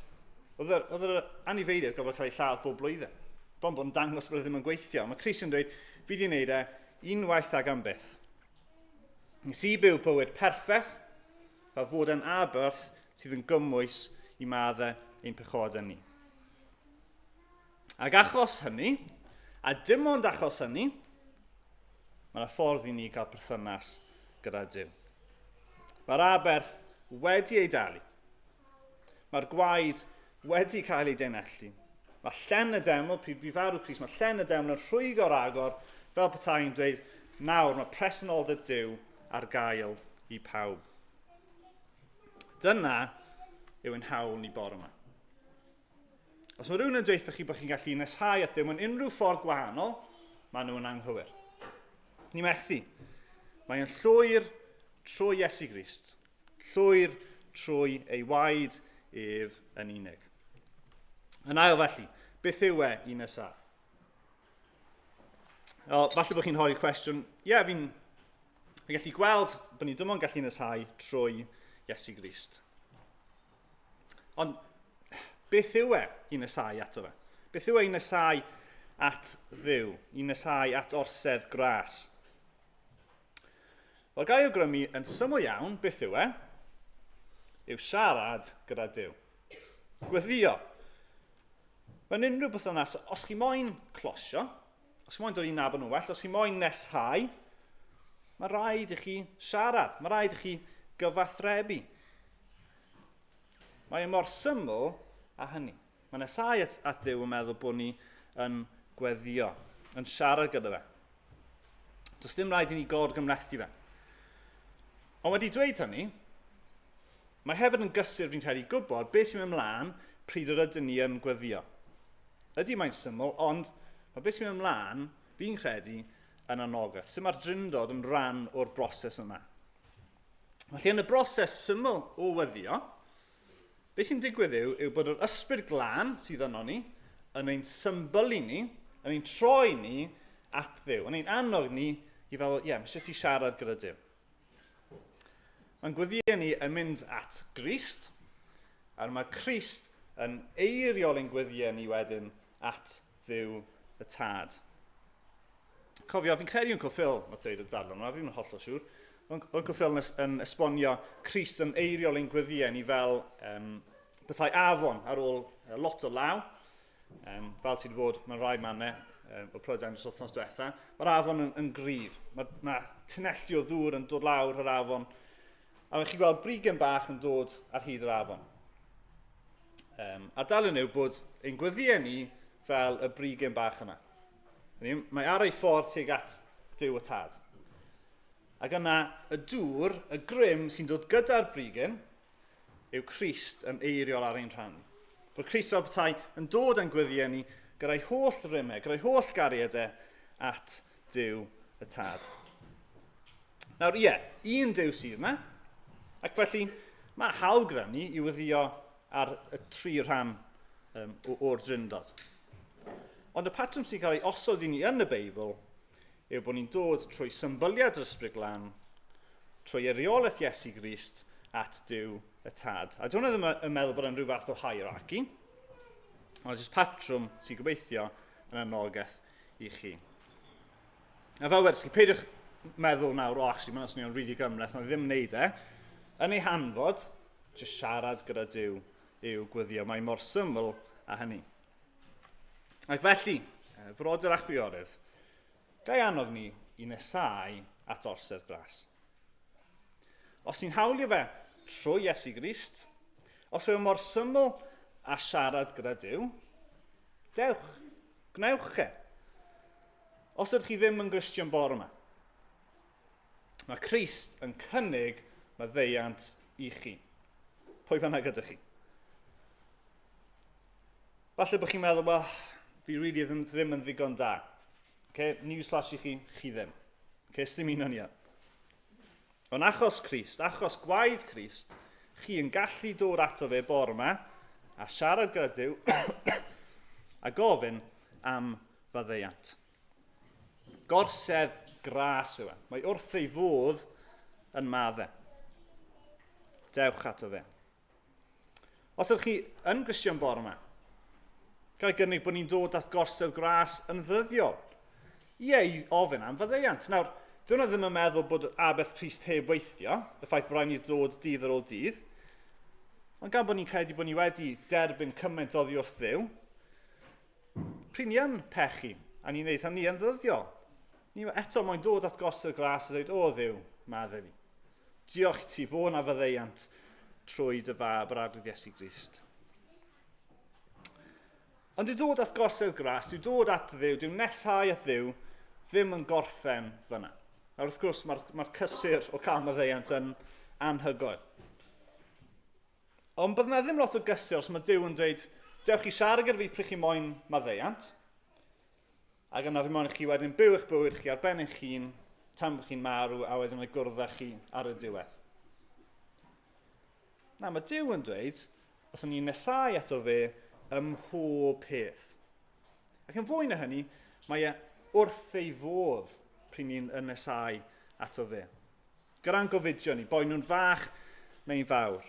Speaker 6: Oedd yr, oedd yr anifeiliaid gofod cael ei lladd bob blwyddyn. Bron bod yn dangos bod e ddim yn gweithio. Mae Christ yn dweud, fi di wneud e unwaith ag am byth. Nes i byw bywyd perffaith, fel fod yn aberth sydd yn gymwys i maddau ein pechodau ni. Ac achos hynny, a dim ond achos hynny, mae yna ffordd i ni gael perthynas gyda Duw. Mae'r aberth wedi ei dalu. Mae'r gwaed wedi cael ei denellu. Mae llen y deml, pryd bu farw Crist, mae llen y deml yn rhwygo'r agor, fel petai'n dweud, nawr mae presenoldeb Duw ar gael i pawb. Dyna yw ein hawl ni bore yma. Os mae rhywun yn dweud chi bod chi'n gallu neshau at Dduw mewn unrhyw ffordd gwahanol, maen nhw'n anghywir. Ni methu. Mae'n llwyr trwy Iesu Grist. Llwyr trwy ei waed ef yn unig. Yn ail felly, beth yw e i nesaf? Wel, falle bod chi'n holi cwestiwn, ie, yeah, fi'n fi gallu gweld bod ni dim ond gallu neshau trwy Iesu Grist. Ond beth yw e i nesau ato fe? Beth yw e i nesau at Dduw, i nesau at orsedd gras? Wel, gai awgrymu yn syml iawn beth yw e, yw siarad gyda Duw. Gweddio. Mae'n unrhyw beth yna, os chi moyn closio, os chi moyn dod i nabod nhw'n well, os chi moyn neshau, mae rhaid i chi siarad, mae rhaid i chi gyfathrebu. Mae e mor syml a hynny. Mae nesau at, at Dduw yn meddwl bod ni yn gweddio, yn siarad gyda fe. Does dim rhaid i ni gorgymlethu fe. Ond wedi dweud hynny, mae hefyd yn gysur fi'n credu gwybod beth sy'n mynd mlaen pryd yr ydyn ni yn gweddio. Ydy mae'n syml, ond mae beth sy'n mynd mlaen, fi'n credu, yn anogaeth. Sut mae'r drindod yn rhan o'r broses yma. Felly yn y broses syml o weddio, Be sy'n digwydd yw, yw bod yr ysbryd glân sydd yno ni yn ein symbylu ni, yn ein troi ni at Dduw, yn ein annog ni i fel, ie, yeah, mae eisiau ti siarad gyda Duw. Mae'n gweddiau ni yn mynd at Grist, a mae Crist yn eiriol ein gweddiau ni wedyn at Dduw y Tad. Cofio, fi'n credu Uncle Phil, nath dweud y darllen yma, fi'n hollol siŵr. Uncle Phil yn, yn esbonio Crist yn eiriol ein gweddiau ni fel um, petai afon ar ôl lot o law. Um, fel sydd wedi bod mewn rhai mannau um, o Prydain dros wythnos diwetha. Mae'r afon yn, yn gryf. Mae, mae tunelli o ddŵr yn dod lawr yr afon. A mae chi'n gweld brigen bach yn dod ar hyd yr afon. Um, a'r darlun yw bod ein gweddiau ni fel y brigen bach yna. Mae ar ei ffordd tuag at Duw y Tad. Ac yna y dŵr, y grym sy'n dod gyda'r brigen, yw Crist yn eiriol ar ein rhan. Bod Crist fel petai yn dod â'n gweddiau ni gyda'i holl rymau, gyda'i holl gariadau at Duw y Tad. Nawr, ie, un Duw sydd yma, ac felly mae hawl gyda ni i wyddio ar y tri rhan um, o'r drindod. Ond y patrwm sy'n cael ei osod i ni yn y Beibl yw bod ni'n dod trwy symbyliad yr Ysbryd Glân, trwy eiriolaeth Iesu Grist at Duw y Tad. A dwi'n ddim yn meddwl bod e'n rhyw fath o hierarchy, ond jyst patrwm sy'n gobeithio yn anogaeth i chi. A fel wedys chi, peidiwch meddwl nawr, o, oh, actually, mae'n swnio'n rili really gymhleth, ond ddim wneud e. Yn ei hanfod, jyst siarad gyda Duw yw gwyddio. Mae mor syml a hynny. Ac felly, frodyr a chwiorydd, gai annog ni i nesau at orsedd gras. Os ni'n hawlio fe trwy Iesu Grist, os yw e mor syml a siarad gyda Duw, dewch, gwnewch e. Os ydych chi ddim yn Gristion bore yma, mae Crist yn cynnig maddeuant i chi. Pwy bynnag ydych chi. Falle bod chi'n meddwl, well, fi really ddim, ddim yn ddigon da. Okay? Newsflash i chi, chi ddim. Okay? Sdim un o'n i. Ond achos Crist, achos gwaed Crist, chi yn gallu dod ato fe bore yma a siarad gyda Duw a gofyn am faddeuant. Gorsedd gras yw e. Mae wrth ei fodd yn madde. Dewch ato fe. Os ydych chi yn Gristion bore yma, gael gynnig bod ni'n dod at gorsedd gras yn ddyddiol. Ie, i ofyn am faddeuant. Nawr, dyna ddim yn meddwl bod aberth Crist heb weithio, y ffaith bod rhaid ni ddod dydd ar ôl dydd. Ond gan bod ni'n credu bod ni wedi derbyn cymaint oddi wrth Dduw, pryd ni yn pechu, a ni'n neud hynny yn ddyddiol, ni eto moyn dod at gorsedd gras a dweud, o Dduw, madde fi. Diolch i ti bod na faddeuant trwy dy fab yr Arglwydd Iesu Grist. Ond dyw dod at gorsedd gras, dyw dod at Dduw, dyw neshau at Dduw, ddim yn gorffen fyna. Nawr wrth gwrs mae'r mae cysur o cael maddeuant yn anhygoel. Ond bydd yna ddim lot o gysur os mae Duw yn dweud, dewch i siarad gyda fi pryd chi moyn maddeuant, Ac yna fi moyn i chi wedyn byw eich bywyd chi ar ben eich hun tan bod chi'n marw a wedyn mae gwrdd â chi ar y diwedd. Na, mae Duw yn dweud, wrthyn ni nesau ato fe ym mhob peth. Ac yn fwy na hynny, mae e wrth ei fodd pryd ni'n yn nesau ato fe. Gyda'n gofidio ni, boed nhw'n fach neu'n fawr.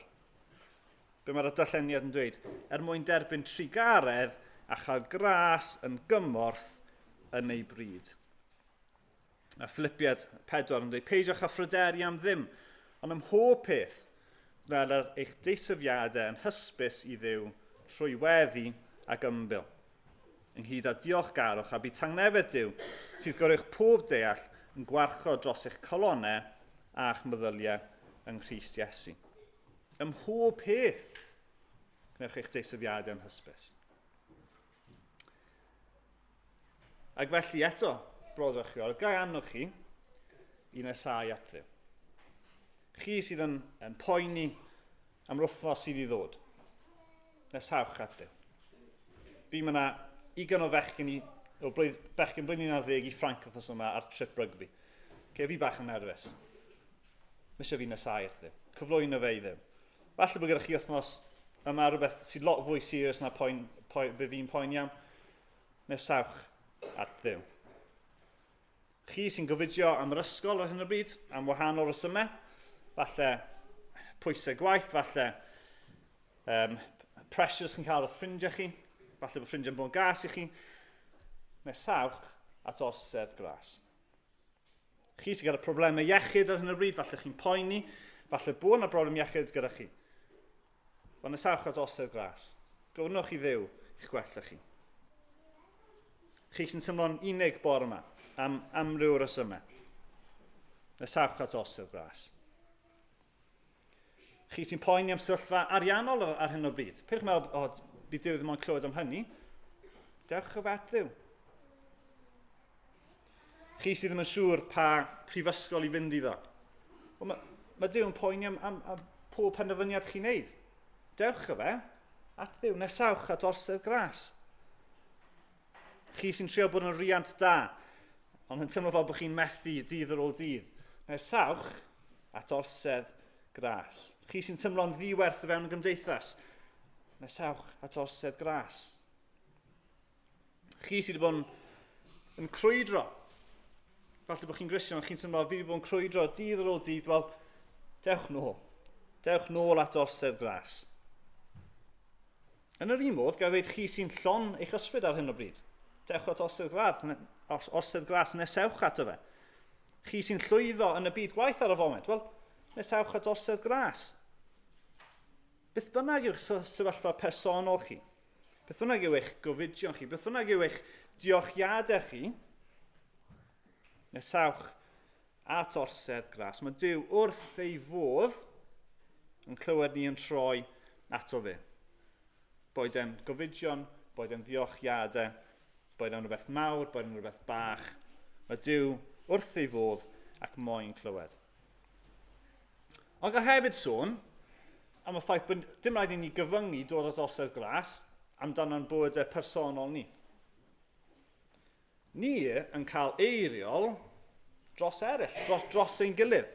Speaker 6: Be mae'r darlleniad yn dweud? Er mwyn derbyn trugaredd a chael gras yn gymorth yn ei bryd. A Philippiad 4 yn dweud, peidiwch â phryderu am ddim, ond ym mhob peth, gweler eich deisyfiadau yn hysbys i Dduw trwy weddi ac ymbil. Ynghyd â diolchgarwch a bydd tangnefedd Duw, sydd goruwch pob deall, yn gwarchod dros eich calonnau a'ch meddyliau yng Nghrist Iesu. Ym mhob peth, gwnewch eich deisyfiadau yn hysbys. Ac felly eto, brodyr a chwiorydd, gai annog chi i nesau at Dduw. Chi sydd yn, yn poeni am yr wythnos sydd i ddod, nesawch at Dduw. Fi mae yna ugain o fechgyn i, o blwydd, bechgyn blwyddyn 11 i Ffranc wythnos yma ar trip rygbi. Ce, fi bach yn nerfus. Mae eisiau fi nesau at Dduw. Cyflwyno fe i Dduw. Falle bod gyda chi wythnos yma rhywbeth sydd lot fwy serious na poen, poen, fe fi'n poeni am. Nesawch at Dduw. Chi sy'n gofidio am yr ysgol ar hyn o bryd, am wahanol resymau, falle pwysau gwaith, falle um, pressures chi'n cael wrth ffrindiau chi, falle bod ffrindiau'n bod yn gas i chi. Nesawch at orsedd gras. Chi sy'n gyda problemau iechyd ar hyn o bryd, falle chi'n poeni, falle bod yna broblem iechyd gyda chi. Wel, nesawch at orsedd gras. Gofynnwch i Dduw i'ch gwella chi. Chi sy'n teimlo'n unig bore yma, am amryw resymau. Nesawch at orsedd gras. Chi sy'n poeni am sefyllfa ariannol ar, ar hyn o bryd. Peidiwch meddwl, o, oh, bydd Duw ddim ond clywed am hynny. Dewch o fet Dduw. Chi sydd ddim yn siŵr pa prifysgol i fynd iddo. Wel, mae, mae Duw yn poeni am, am, am pob penderfyniad chi'n neud. Dewch o fe at Dduw, nesawch at orsedd gras. Chi sy'n trio bod yn riant da, ond yn teimlo fel bod chi'n methu dydd ar ôl dydd. Nesawch at orsedd gras. Chi sy'n teimlo'n ddiwerth o fewn y gymdeithas. Nesawch at orsedd gras. Chi sydd wedi bod yn, yn crwydro. Falle bod chi'n gristion, ond chi'n teimlo, fi wedi bod yn crwydro dydd ar ôl dydd, wel, dewch nôl. Dewch nôl at orsedd gras. Yn yr un modd, gael ddweud chi sy'n llon eich ysbryd ar hyn o bryd. Dewch at orsedd gras, orsedd gras nesewch ato fe. Chi sy'n llwyddo yn y byd gwaith ar y foment, wel, nesewch at orsedd gras. Beth bynnag yw'ch sefyllfa personol chi, Beth bynnag yw eich gofidion chi, beth bynnag yw eich diolchiadau chi, nesawch at orsedd gras. Mae Duw wrth ei fodd yn clywed ni yn troi ato fe. Boed e'n gofidion, boed e'n ddiolchiadau, boed e'n rhywbeth mawr, boed e'n rhywbeth bach. Mae Duw wrth ei fodd ac moyn clywed. Ond gael hefyd sôn am y ffaith bod dim rhaid i ni gyfyngu dod at osod glas amdano'n bywydau personol ni. Ni yn cael eiriol dros eraill, dros, dros ein gilydd.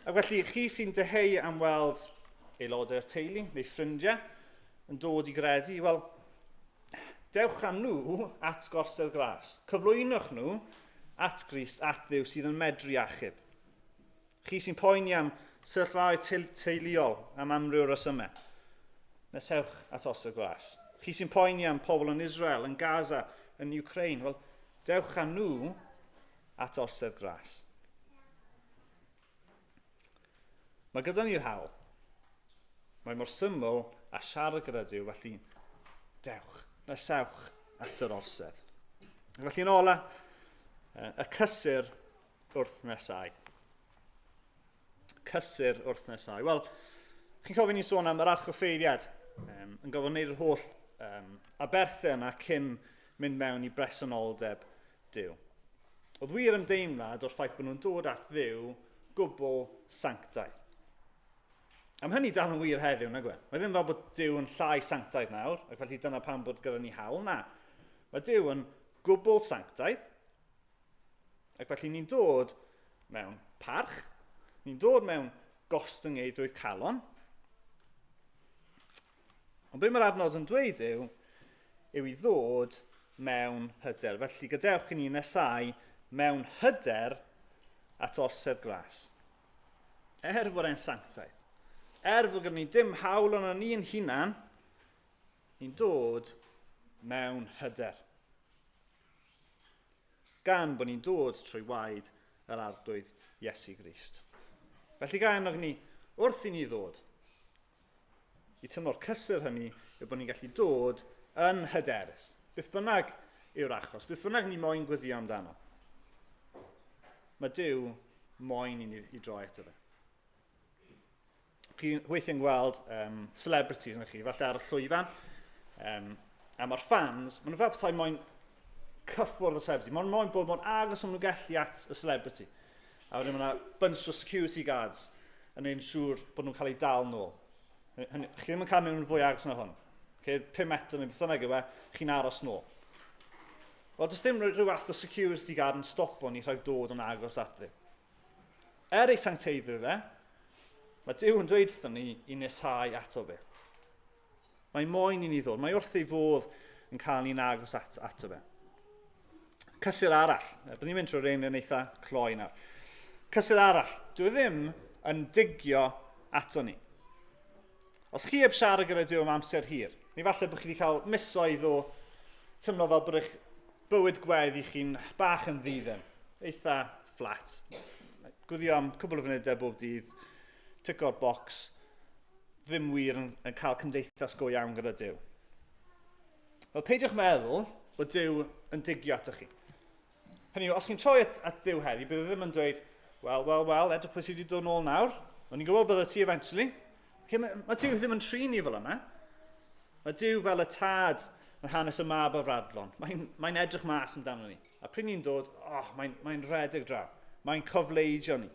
Speaker 6: Ac felly, chi sy'n dyheu am weld aelodau'r teulu neu ffrindiau yn dod i gredu, wel, dewch â nhw at gorsedd glas. Cyflwynwch nhw at Grist, at Dduw sydd yn medru achub. Chi sy'n poeni am sefyllfaoedd teuluol am amryw resymau, nesewch at os y glas. Chi sy'n poeni am pobl yn Israel, yn Gaza, yn Ukraine, wel, dewch â nhw at orsedd gras. Mae gyda ni'r hawl. Mae mor syml a siarad gyda Duw, felly dewch, nesewch at yr orsedd. Felly yn ola, y cysur wrth nesau. Cysur wrth nesau. Wel, chi'n cofio ni'n sôn am yr archoffeiriad um, yn gofod wneud yr holl um, aberthau yna cyn mynd mewn i bresenoldeb Duw. Oedd wir ymdeimlad o'r ffaith bod nhw'n dod at Dduw gwbl sanctaidd. Am hynny dal yn wir heddiw, nag e? Mae ddim fel bod Duw yn llai sanctaidd nawr, ac felly dyna pam bod gyda ni hawl. Na, mae Duw yn gwbl sanctaidd, Ac felly ni'n dod mewn parch, ni'n dod mewn gostyngeiddrwydd calon. Ond be mae'r adnod yn dweud yw, yw i ddod mewn hyder. Felly gadewch i ni nesau mewn hyder at orsedd glas. Er fod e'n sanctaidd, er fod gyda ni dim hawl ond ni'n hunan, ni'n dod mewn hyder. gan bod ni'n dod trwy waed yr Arglwydd Iesu Grist. Felly ga i annog ni, wrth i ni ddod, i tymor cysur hynny yw bod ni'n gallu dod yn hyderus. Beth bynnag yw'r achos, beth bynnag ni moyn gweddio amdano. Mae Duw moyn i ni i droi ato fe. Chi weithiau'n gweld celebrities yn chi, falle ar y llwyfan, a mae'r fans, maen nhw fel petai moyn cyffwrdd y celebrity. Maen nhw moyn bod mor agos o'n nhw gallu at y celebrity. A wedyn mae yna bunch o security guards yn ein siŵr bod nhw'n cael eu dal nôl. Hynny, chi ddim yn cael mynd yn fwy agos na hwn. Okay, 5 metr neu beth bynnag yw e, chi'n aros nôl. Wel, does dim rhyw fath o security guard yn stopo ni rhag dod yn agos at Dduw. Er ei sancteiddrwydd e, mae Duw yn dweud wrthon ni i nesau ato fe. Mae moyn i ni ddod, mae wrth ei fodd yn cael ni'n agos at, ato fe. Cysur arall, byddwn ni'n mynd trwy'r ein yn eitha cloi nawr. Cysur arall, dwi e ddim yn digio ato ni. Os chi heb siarad gyda Duw am amser hir, neu falle bod chi wedi cael misoedd o teimlo fel bod eich bywyd gweddi chi'n bach yn ddidden, eitha fflat. Gwyddio am cwbl o funudau bob dydd, tico'r bocs, ddim wir yn, yn cael cymdeithas go iawn gyda Duw. Wel, peidiwch meddwl bod Duw yn digio atoch chi. Hynny yw, os chi'n troi at, at Dduw heddi, bydd e ddim yn dweud, wel, wel, wel, edrych pwy sydd wedi dod nôl nawr. O'n i'n gwybod bydde ti eventually. Okay, mae, mae Duw ddim yn trin ni fel yna. Mae Duw fel y tad yn hanes y mab o Fradlon. Mae'n mae edrych mas amdano ni. A pryd ni'n dod, oh, mae'n mae rhedeg draw. Mae'n cofleidio ni.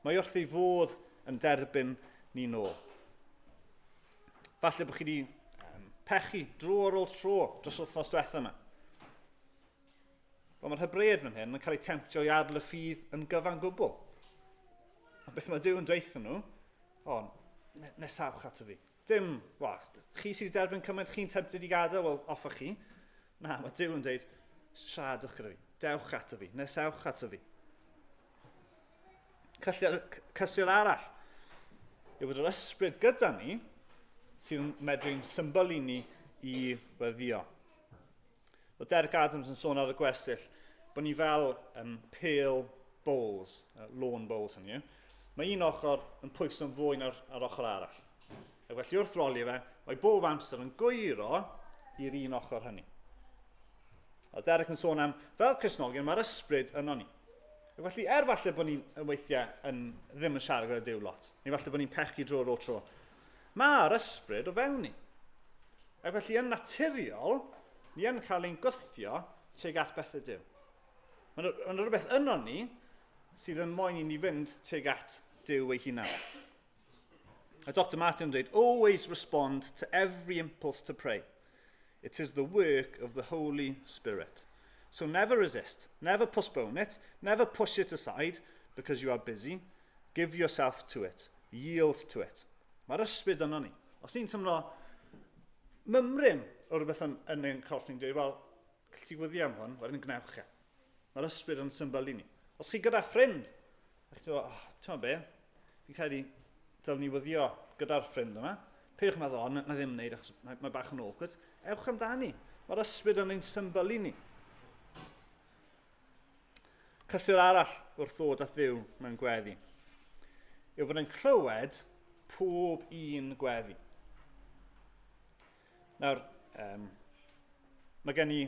Speaker 6: Mae wrth ei fodd yn derbyn ni nôl. Falle bod chi wedi pechu dro ar ôl tro dros wythnos diwetha yma. Wel, mae'r Hebreaid fan hyn yn cael eu temtio i adael y ffydd yn gyfan gwbl. Ond beth mae Duw yn dweud nhw, o, nesawch ato fi. Dim, wel, chi sydd wedi derbyn cymaint, chi'n tempted i gadael, wel, off chi. Na, mae Duw yn dweud, siaradwch gyda fi, dewch ato fi, nesewch ato fi. Cysur arall yw fod yr ysbryd gyda ni sydd yn medru'n symbylu ni i weddio. Oedd Derek Adams yn sôn ar y gwersyll bod ni fel pearl bowls, lawn bowls hynny yw. Mae un ochr yn pwyso'n fwy na'r ar ochr arall. Ac felly wrth rolio fe, mae bob amser yn gwyro i'r un ochr hynny. A Derek yn sôn am, fel Cristnogion, mae'r ysbryd yno ni. Ac felly, er falle bod ni'n weithiau yn, ddim yn siarad gyda Duw lot, neu falle bod ni'n pechu dro ar ôl tro, mae'r ysbryd o fewn ni. Ac felly yn naturiol, ni yn cael ein gwthio tuag at bethau Duw. Mae'n ma rhywbeth yno ni sydd yn moyn i ni fynd tuag at Duw ei hunan. A Dr Martin yn dweud, always respond to every impulse to pray. It is the work of the Holy Spirit. So never resist, never postpone it, never push it aside because you are busy. Give yourself to it. Yield to it. Mae'r ysbryd yno ni. Os ni'n teimlo mymryn o rhywbeth yn, yn ein corff ni'n dweud, wel, gall ti wyddio am hwn, wedyn gwnewch e. Mae'r ysbryd yn symbylu ni. Os chi gyda ffrind, a chi'n teimlo, oh, ti'n be, fi'n credu dylwn ni wyddio gyda'r ffrind yma. Peidiwch meddwl, o, na, na ddim wneud, achos mae, mae bach yn awkward. Ewch amdani. Mae'r ysbryd yn ein symbylu ni. Cysur arall wrth ddod at Dduw mewn gweddi yw fod yn clywed pob un gweddi. Nawr, um, mae gen i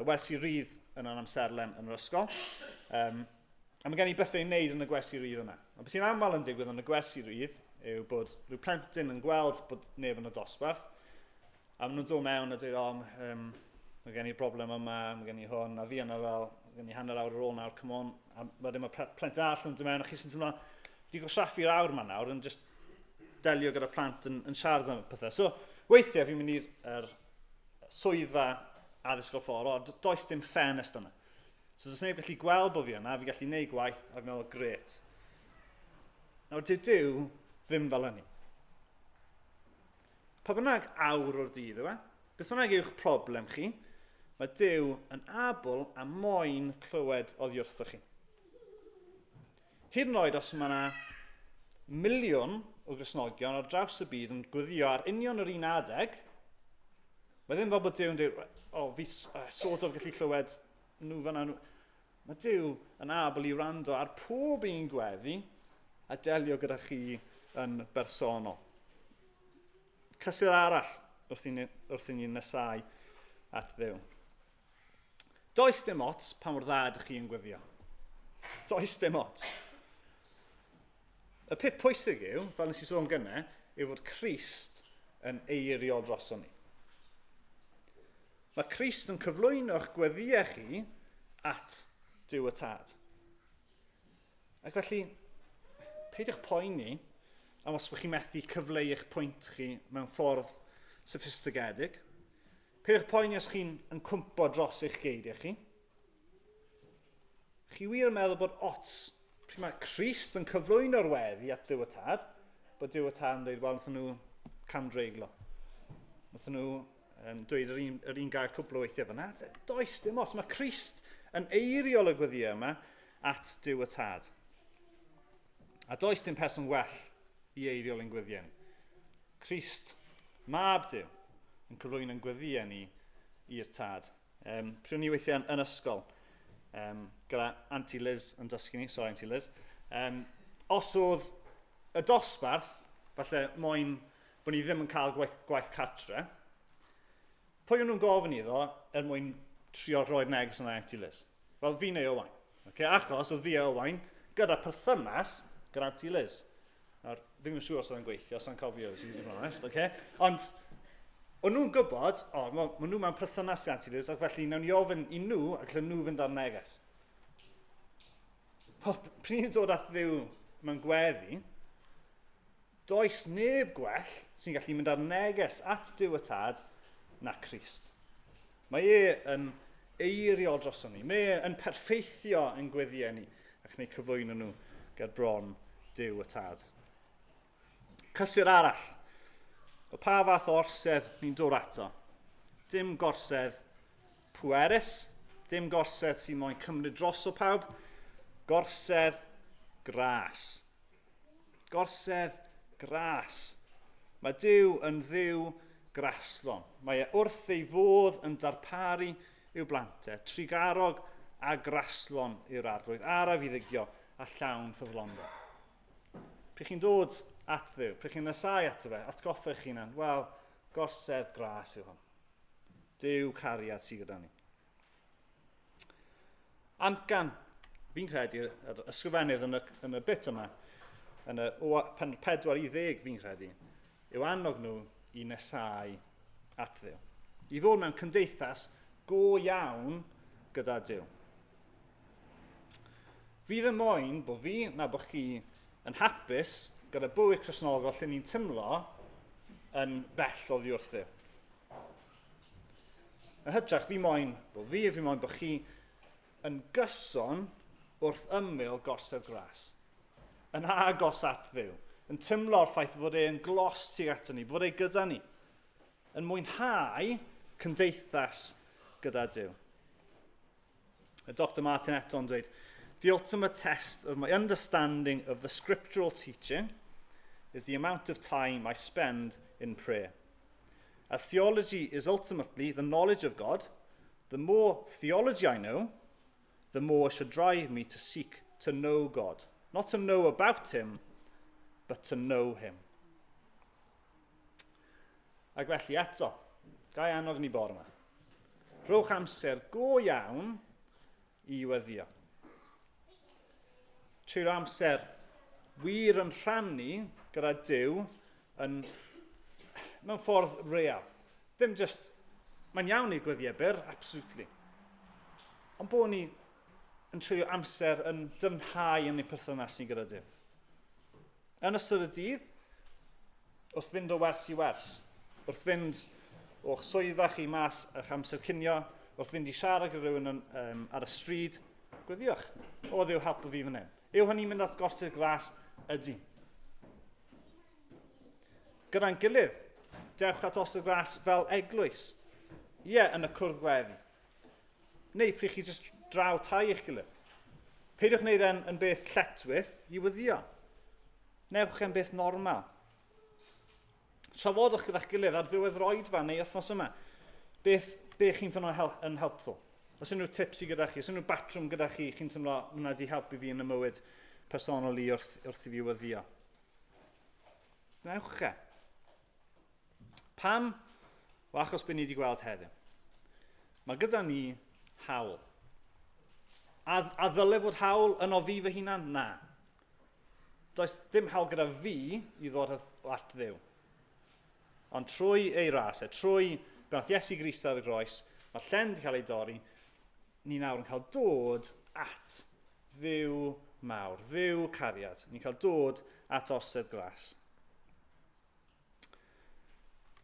Speaker 6: wersi rydd yn yr amserlen yn yr ysgol, um, a mae gen i bethau i wneud yn y gwersi rydd yna. Ond beth sy'n aml yn digwydd yn y gwersi rydd yw bod rhyw plentyn yn gweld bod neb yn y dosbarth, A maen nhw'n dod mewn a dweud, o, um, mae gen i broblem yma, mae gen i hwn, a fi yna fel, mae gen i hanner awr ar ôl nawr, come on. A wedyn mae plentyn arall yn dod mewn, a chi sy'n teimlo, wedi gwastraffu'r awr yma nawr, yn just delio gyda plant yn, yn siarad am pethau. So, weithiau fi'n mynd i'r er swyddfa addysg o'r ffordd, o, does dim ffenest yna. So, does neb gallu gweld bod fi yna, fi'n gallu neud gwaith, a fi'n meddwl, gret. Nawr, dyw Duw ddim fel hynny. Pa bynnag awr o'r dydd yw e, beth bynnag yw'ch problem chi, mae Duw yn abl a moyn clywed oddi wrthoch chi. Hyd yn oed os mae yna miliwn o Gristnogion ar draws y byd yn gweddio ar union yr un adeg, mae ddim fel bod Duw yn dweud, o, oh, fi sort of gallu clywed nhw fan'na. Nhw. Mae Duw yn abl i wrando ar pob un gweddi a delio gyda chi yn bersonol. Cysur arall wrth i ni, wrth i ni nesau at Dduw. Does dim ots pa mor dda ydych chi yn gweddio. Does dim ots. Y peth pwysig yw, fel nes i sôn gynnau, yw fod Crist yn eiriol droson ni. Mae Crist yn cyflwyno'ch gweddïau chi at Duw y Tad. Ac felly, peidiwch poeni am os ydych chi'n methu cyfleu eich pwynt chi mewn ffordd soffistigedig. Peidiwch poeni os chi'n yn cwmpo dros eich geiriau chi. Chi wir yn meddwl bod ots, pryd mae Crist yn cyflwyno'r weddi at Dduw y Tad, bod Duw y Tad yn dweud, wel, wnaethon nhw camdreiglo. Wnaethon nhw dweud yr un, yr un gair cwbl o weithiau fyna. Does dim os. Mae Crist yn eiriol y gweddiau yma at Duw y Tad. A does dim person well i eiriol ein gweddiau ni. Crist, mab Duw, yn cyflwyno'n gweddiau ni i'r Tad. Pryd o'n i weithiau yn, yn ysgol, gyda Auntie Liz yn dysgu ni, sorry Auntie Liz, os oedd y dosbarth, falle moyn bod ni ddim yn cael gwaith, gwaith cartre, pwy o'n nhw'n gofyn iddo er mwyn trio rhoi'r neges yna Auntie Liz? Wel, fi neu Owain. Okay? Achos oedd fi a Owain gyda perthynas gyda Auntie Liz. Nawr, fi ddim yn siŵr os oedd yn gweithio, sa'n cofio, i fod yn onest, okay? Ond, o'n nhw'n gwybod, o, oh, maen nhw mewn perthynas gyda Auntie Liz, ac felly nawn ni ofyn i nhw, ac allan nhw fynd ar neges. Wel, pryd ni'n dod at Dduw mewn gweddi, does neb gwell sy'n gallu mynd ar neges at Duw y Tad na Crist. Mae e yn eiriol droson ni. Mae e yn perffeithio yn gweddiau ni ac yn eu cyflwyno nhw ger bron Duw y Tad. Cysur arall. O pa fath o orsedd ni'n dod ato? Dim gorsedd pwerus, dim gorsedd sy'n moyn cymryd dros o pawb, gorsedd gras. Gorsedd gras. Mae Duw yn Dduw graslon. Mae e wrth ei fodd yn darparu i'w blant e. Trugarog a graslon yw'r arglwydd, araf i ddigio a llawn ffyddlondeb. Pryd chi'n dod at Dduw, pryd chi'n nesau ato fe, atgoffa eich hunan, wel, gorsedd gras yw hwn. Duw cariad sydd gyda ni. Amcan, fi'n credu, yr ysgrifennydd yn y, yn y bit yma, yn y o, pen 4 i 10 fi'n credu, yw annog nhw i nesau at Dduw. I fod mewn cymdeithas go iawn gyda Duw. Fi ddim moyn bod fi na bod chi yn hapus gyda bywyd Cristnogol lle ni'n tymlo yn bell oddi wrth Dduw. Yn hytrach, fi moyn bod fi a fi moyn bod chi yn gyson wrth ymyl gorsedd gras. Yn agos at Dduw. Yn tymlo'r ffaith fod e yn glos tuag ato ni, fod e gyda ni. Yn mwynhau cymdeithas gyda Duw. Y Dr Martin eto'n dweud, The ultimate test of my understanding of the scriptural teaching is the amount of time I spend in prayer. As theology is ultimately the knowledge of God, the more theology I know, the more should drive me to seek to know God. Not to know about him, but to know him. Ac felly eto, gai annog ni bore yma. Rhowch amser go iawn i weddio. Trwy'r amser wir yn rhannu gyda Duw yn, mewn ffordd real. Ddim just, mae'n iawn i gweddiau byr, absolutely. Ond bod ni yn treulio amser yn dyfnhau yn ein perthynas ni gyda Duw. Yn ystod y dydd, wrth fynd o wers i wers, wrth fynd o'ch swyddfa chi mas eich amser cinio, wrth fynd i siarad gyda rhywun yn, ar y stryd, gweddiwch. O Dduw, helpu fi fan hyn. Yw hynny'n mynd at gorsydd glas? Ydy. Gyda'n gilydd, dewch at orsedd gras fel eglwys. Ie, yn y cwrdd gweddi. Neu pryd chi jyst draw tai eich gilydd. Peidiwch wneud e'n yn beth lletwyth i wyddio. Newch e'n beth normal. Trafodwch gyda'ch gilydd ar ddiwedd yr oedfa neu wythnos yma. Beth, be chi'n ffyno hel yn helpful? Os unrhyw tips i gyda chi, os unrhyw batrwm gyda chi, chi'n teimlo hwnna wedi helpu fi yn y mywyd personol i wrth, wrth i fi wyddio. Gwnewch e. Pam? Wel, achos beth ni wedi gweld heddiw. Mae gyda ni hawl. A, a ddyle fod hawl yno fi fy hunan? Na. Does dim hawl gyda fi i ddod at Dduw. Ond trwy ei ras e, trwy be nath Iesu Grist ar y groes, mae'r llen wedi cael ei dorri, ni nawr yn cael dod at Dduw mawr, Dduw cariad. Ni'n cael dod at orsedd gras.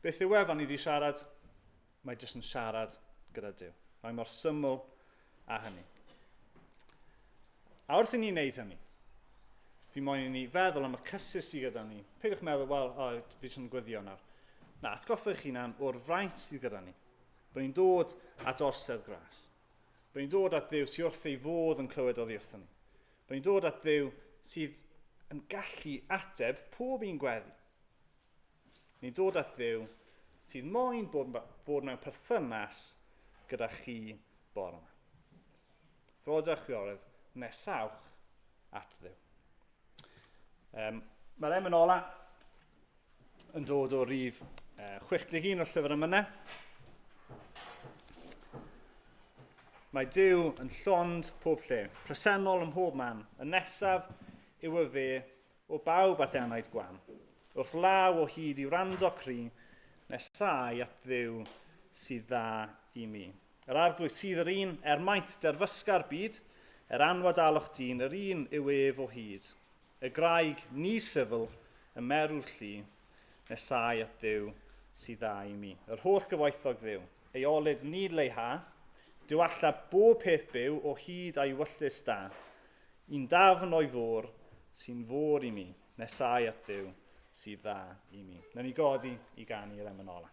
Speaker 6: Beth yw e fan ni wedi siarad? Mae jyst yn siarad gyda Duw. Mae mor syml a hynny. A wrth i ni wneud hynny, fi moyn i ni feddwl am y cysur sydd gyda ni. Peidiwch meddwl, wel, o, fi jyst yn gweddio nawr. Na, atgoffa eich hunan o'r fraint sydd gyda ni. Bod ni'n dod at orsedd gras. Bod ni'n dod at Dduw sydd wrth ei fodd yn clywed oddi wrthon ni. Bod ni'n dod at Dduw sydd yn gallu ateb pob un gweddi. Ni'n dod at Dduw sydd moyn bod, bod mewn perthynas gyda chi bore yma. Frodyr a chwiorydd, nesawch at Dduw. Um, Mae'r emyn ola yn dod o rif 61 o'r llyfr emynau. Mae Duw yn llond pob lle, presennol ym mhob man. Y nesaf yw y fe O bawb at enaid gwan. Wrth law o hyd i wrando cri, nesau at Dduw sydd dda i mi. Yr Arglwydd sydd yr un, er maint derfysga'r byd, er anwadalwch dyn, yr un yw ef o hyd. Y graig ni syfl, y merw'r llu, nesau at Dduw sydd dda i mi. Yr holl gyfoethog Dduw, ei olud ni leiha, diwalla bob peth byw o hyd a'i wyllys da. Un dafn o'i fôr sy'n fôr i mi, nesau at Dduw sydd dda i mi. Nawn ni godi i ganu yr emyn ola.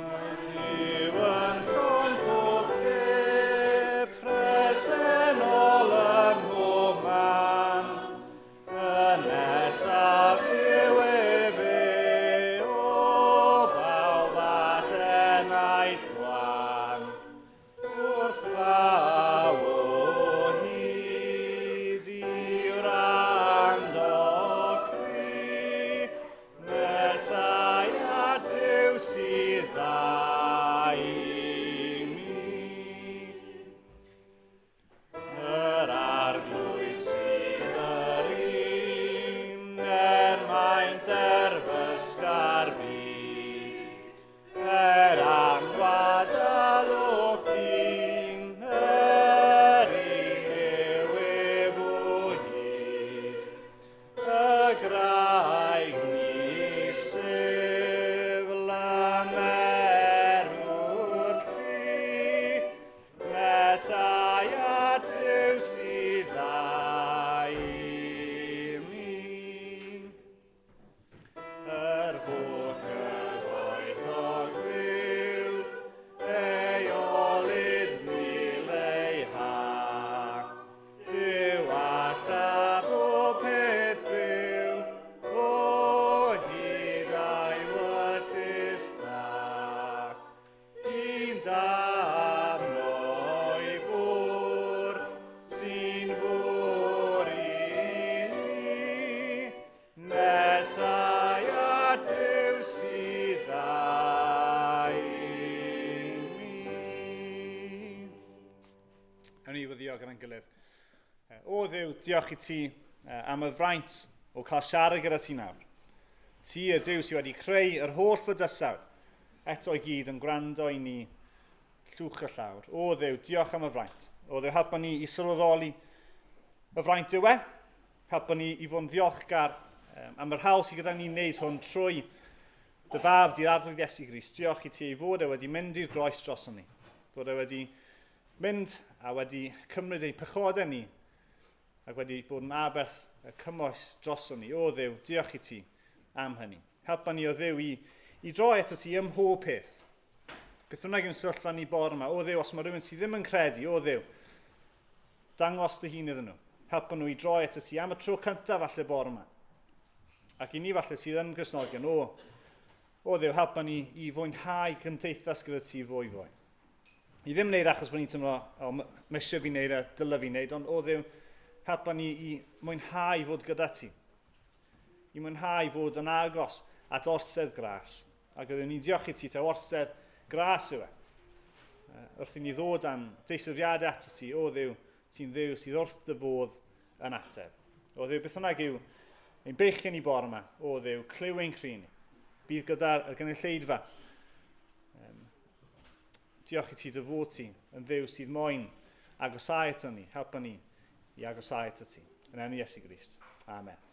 Speaker 6: Mae Duw yn llon pob lle, presennol ym mhob man. Y nesaf yw efe, o bawb at enaid gwan. Wrth law o hyd i wrando cri, Nesau at Dduw sydd dda i mi. Yr Arglwydd sydd yr un, er maint derfysga'r byd. Er anwadalwch dyn, yr un yw ef o hyd. Y graig ni syfl a merw'r llu, nesau at Dduw sydd dda i mi. Yr holl gyfoethog Dduw, ei olud ni leiha. Duw alla bob peth byw, o hyd a'i wyllys da. Un dafn o'i fwr, sy'n fwr i ni, nesau at Dduw sydd dda i mi. Ewn ni wyddio gyda'n gilydd. O Dduw, diolch i ti am y fraint o cael siarad gyda ti nawr. Ti y Duw sydd wedi creu yr holl fydysawd, eto i gyd yn gwrando i ni llwch y llawr. O Dduw, diolch am y fraint. O Dduw, helpa ni i sylweddoli y fraint yw e. Helpa ni i fod yn ddiolchgar am yr hawl sydd gyda ni'n wneud hwn trwy dy fab di'r Arglwydd Iesu Grist. Diolch i ti ei fod e wedi mynd i'r groes droson ni. Fod e wedi mynd a wedi cymryd ein pechodau ni ac wedi bod yn aberth y cymoes droson ni. O Dduw, diolch i ti am hynny. Helpa ni o Dduw i, i droi ato ti ym mhob peth. Beth bynnag yw'n sefyllfa ni bore yma, o Dduw, os mae rhywun sydd ddim yn credu, o Dduw, dangos dy hun iddyn nhw. Helpa nhw i droi at y ti am y tro cyntaf falle bore yma. Ac i ni falle sydd yn Gristnogion, o, o Dduw, helpa ni i fwynhau cymdeithas gyda ti fwy fwy. I ddim wneud achos bod ni'n teimlo, o, mae eisiau fi wneud e, dyle fi wneud, ond o Dduw, helpa ni i mwynhau fod gyda ti. I mwynhau fod yn agos at orsedd gras. Ac oeddwn ni'n diolch i ti, taw orsedd gras yw e. Wrth i ni ddod am deisyfiadau ato ti, o Dduw, ti'n Dduw sydd wrth dy fodd yn ateb. O Dduw, beth bynnag yw ein beichiau ni bore yma, o Dduw, clyw ein cri ni. Bydd gyda'r gynulleidfa. Um, diolch i ti dy fod ti yn Dduw sydd moyn agosáu ato ni, helpa ni i agosáu ato ti. Yn enw Iesu Grist. Amen.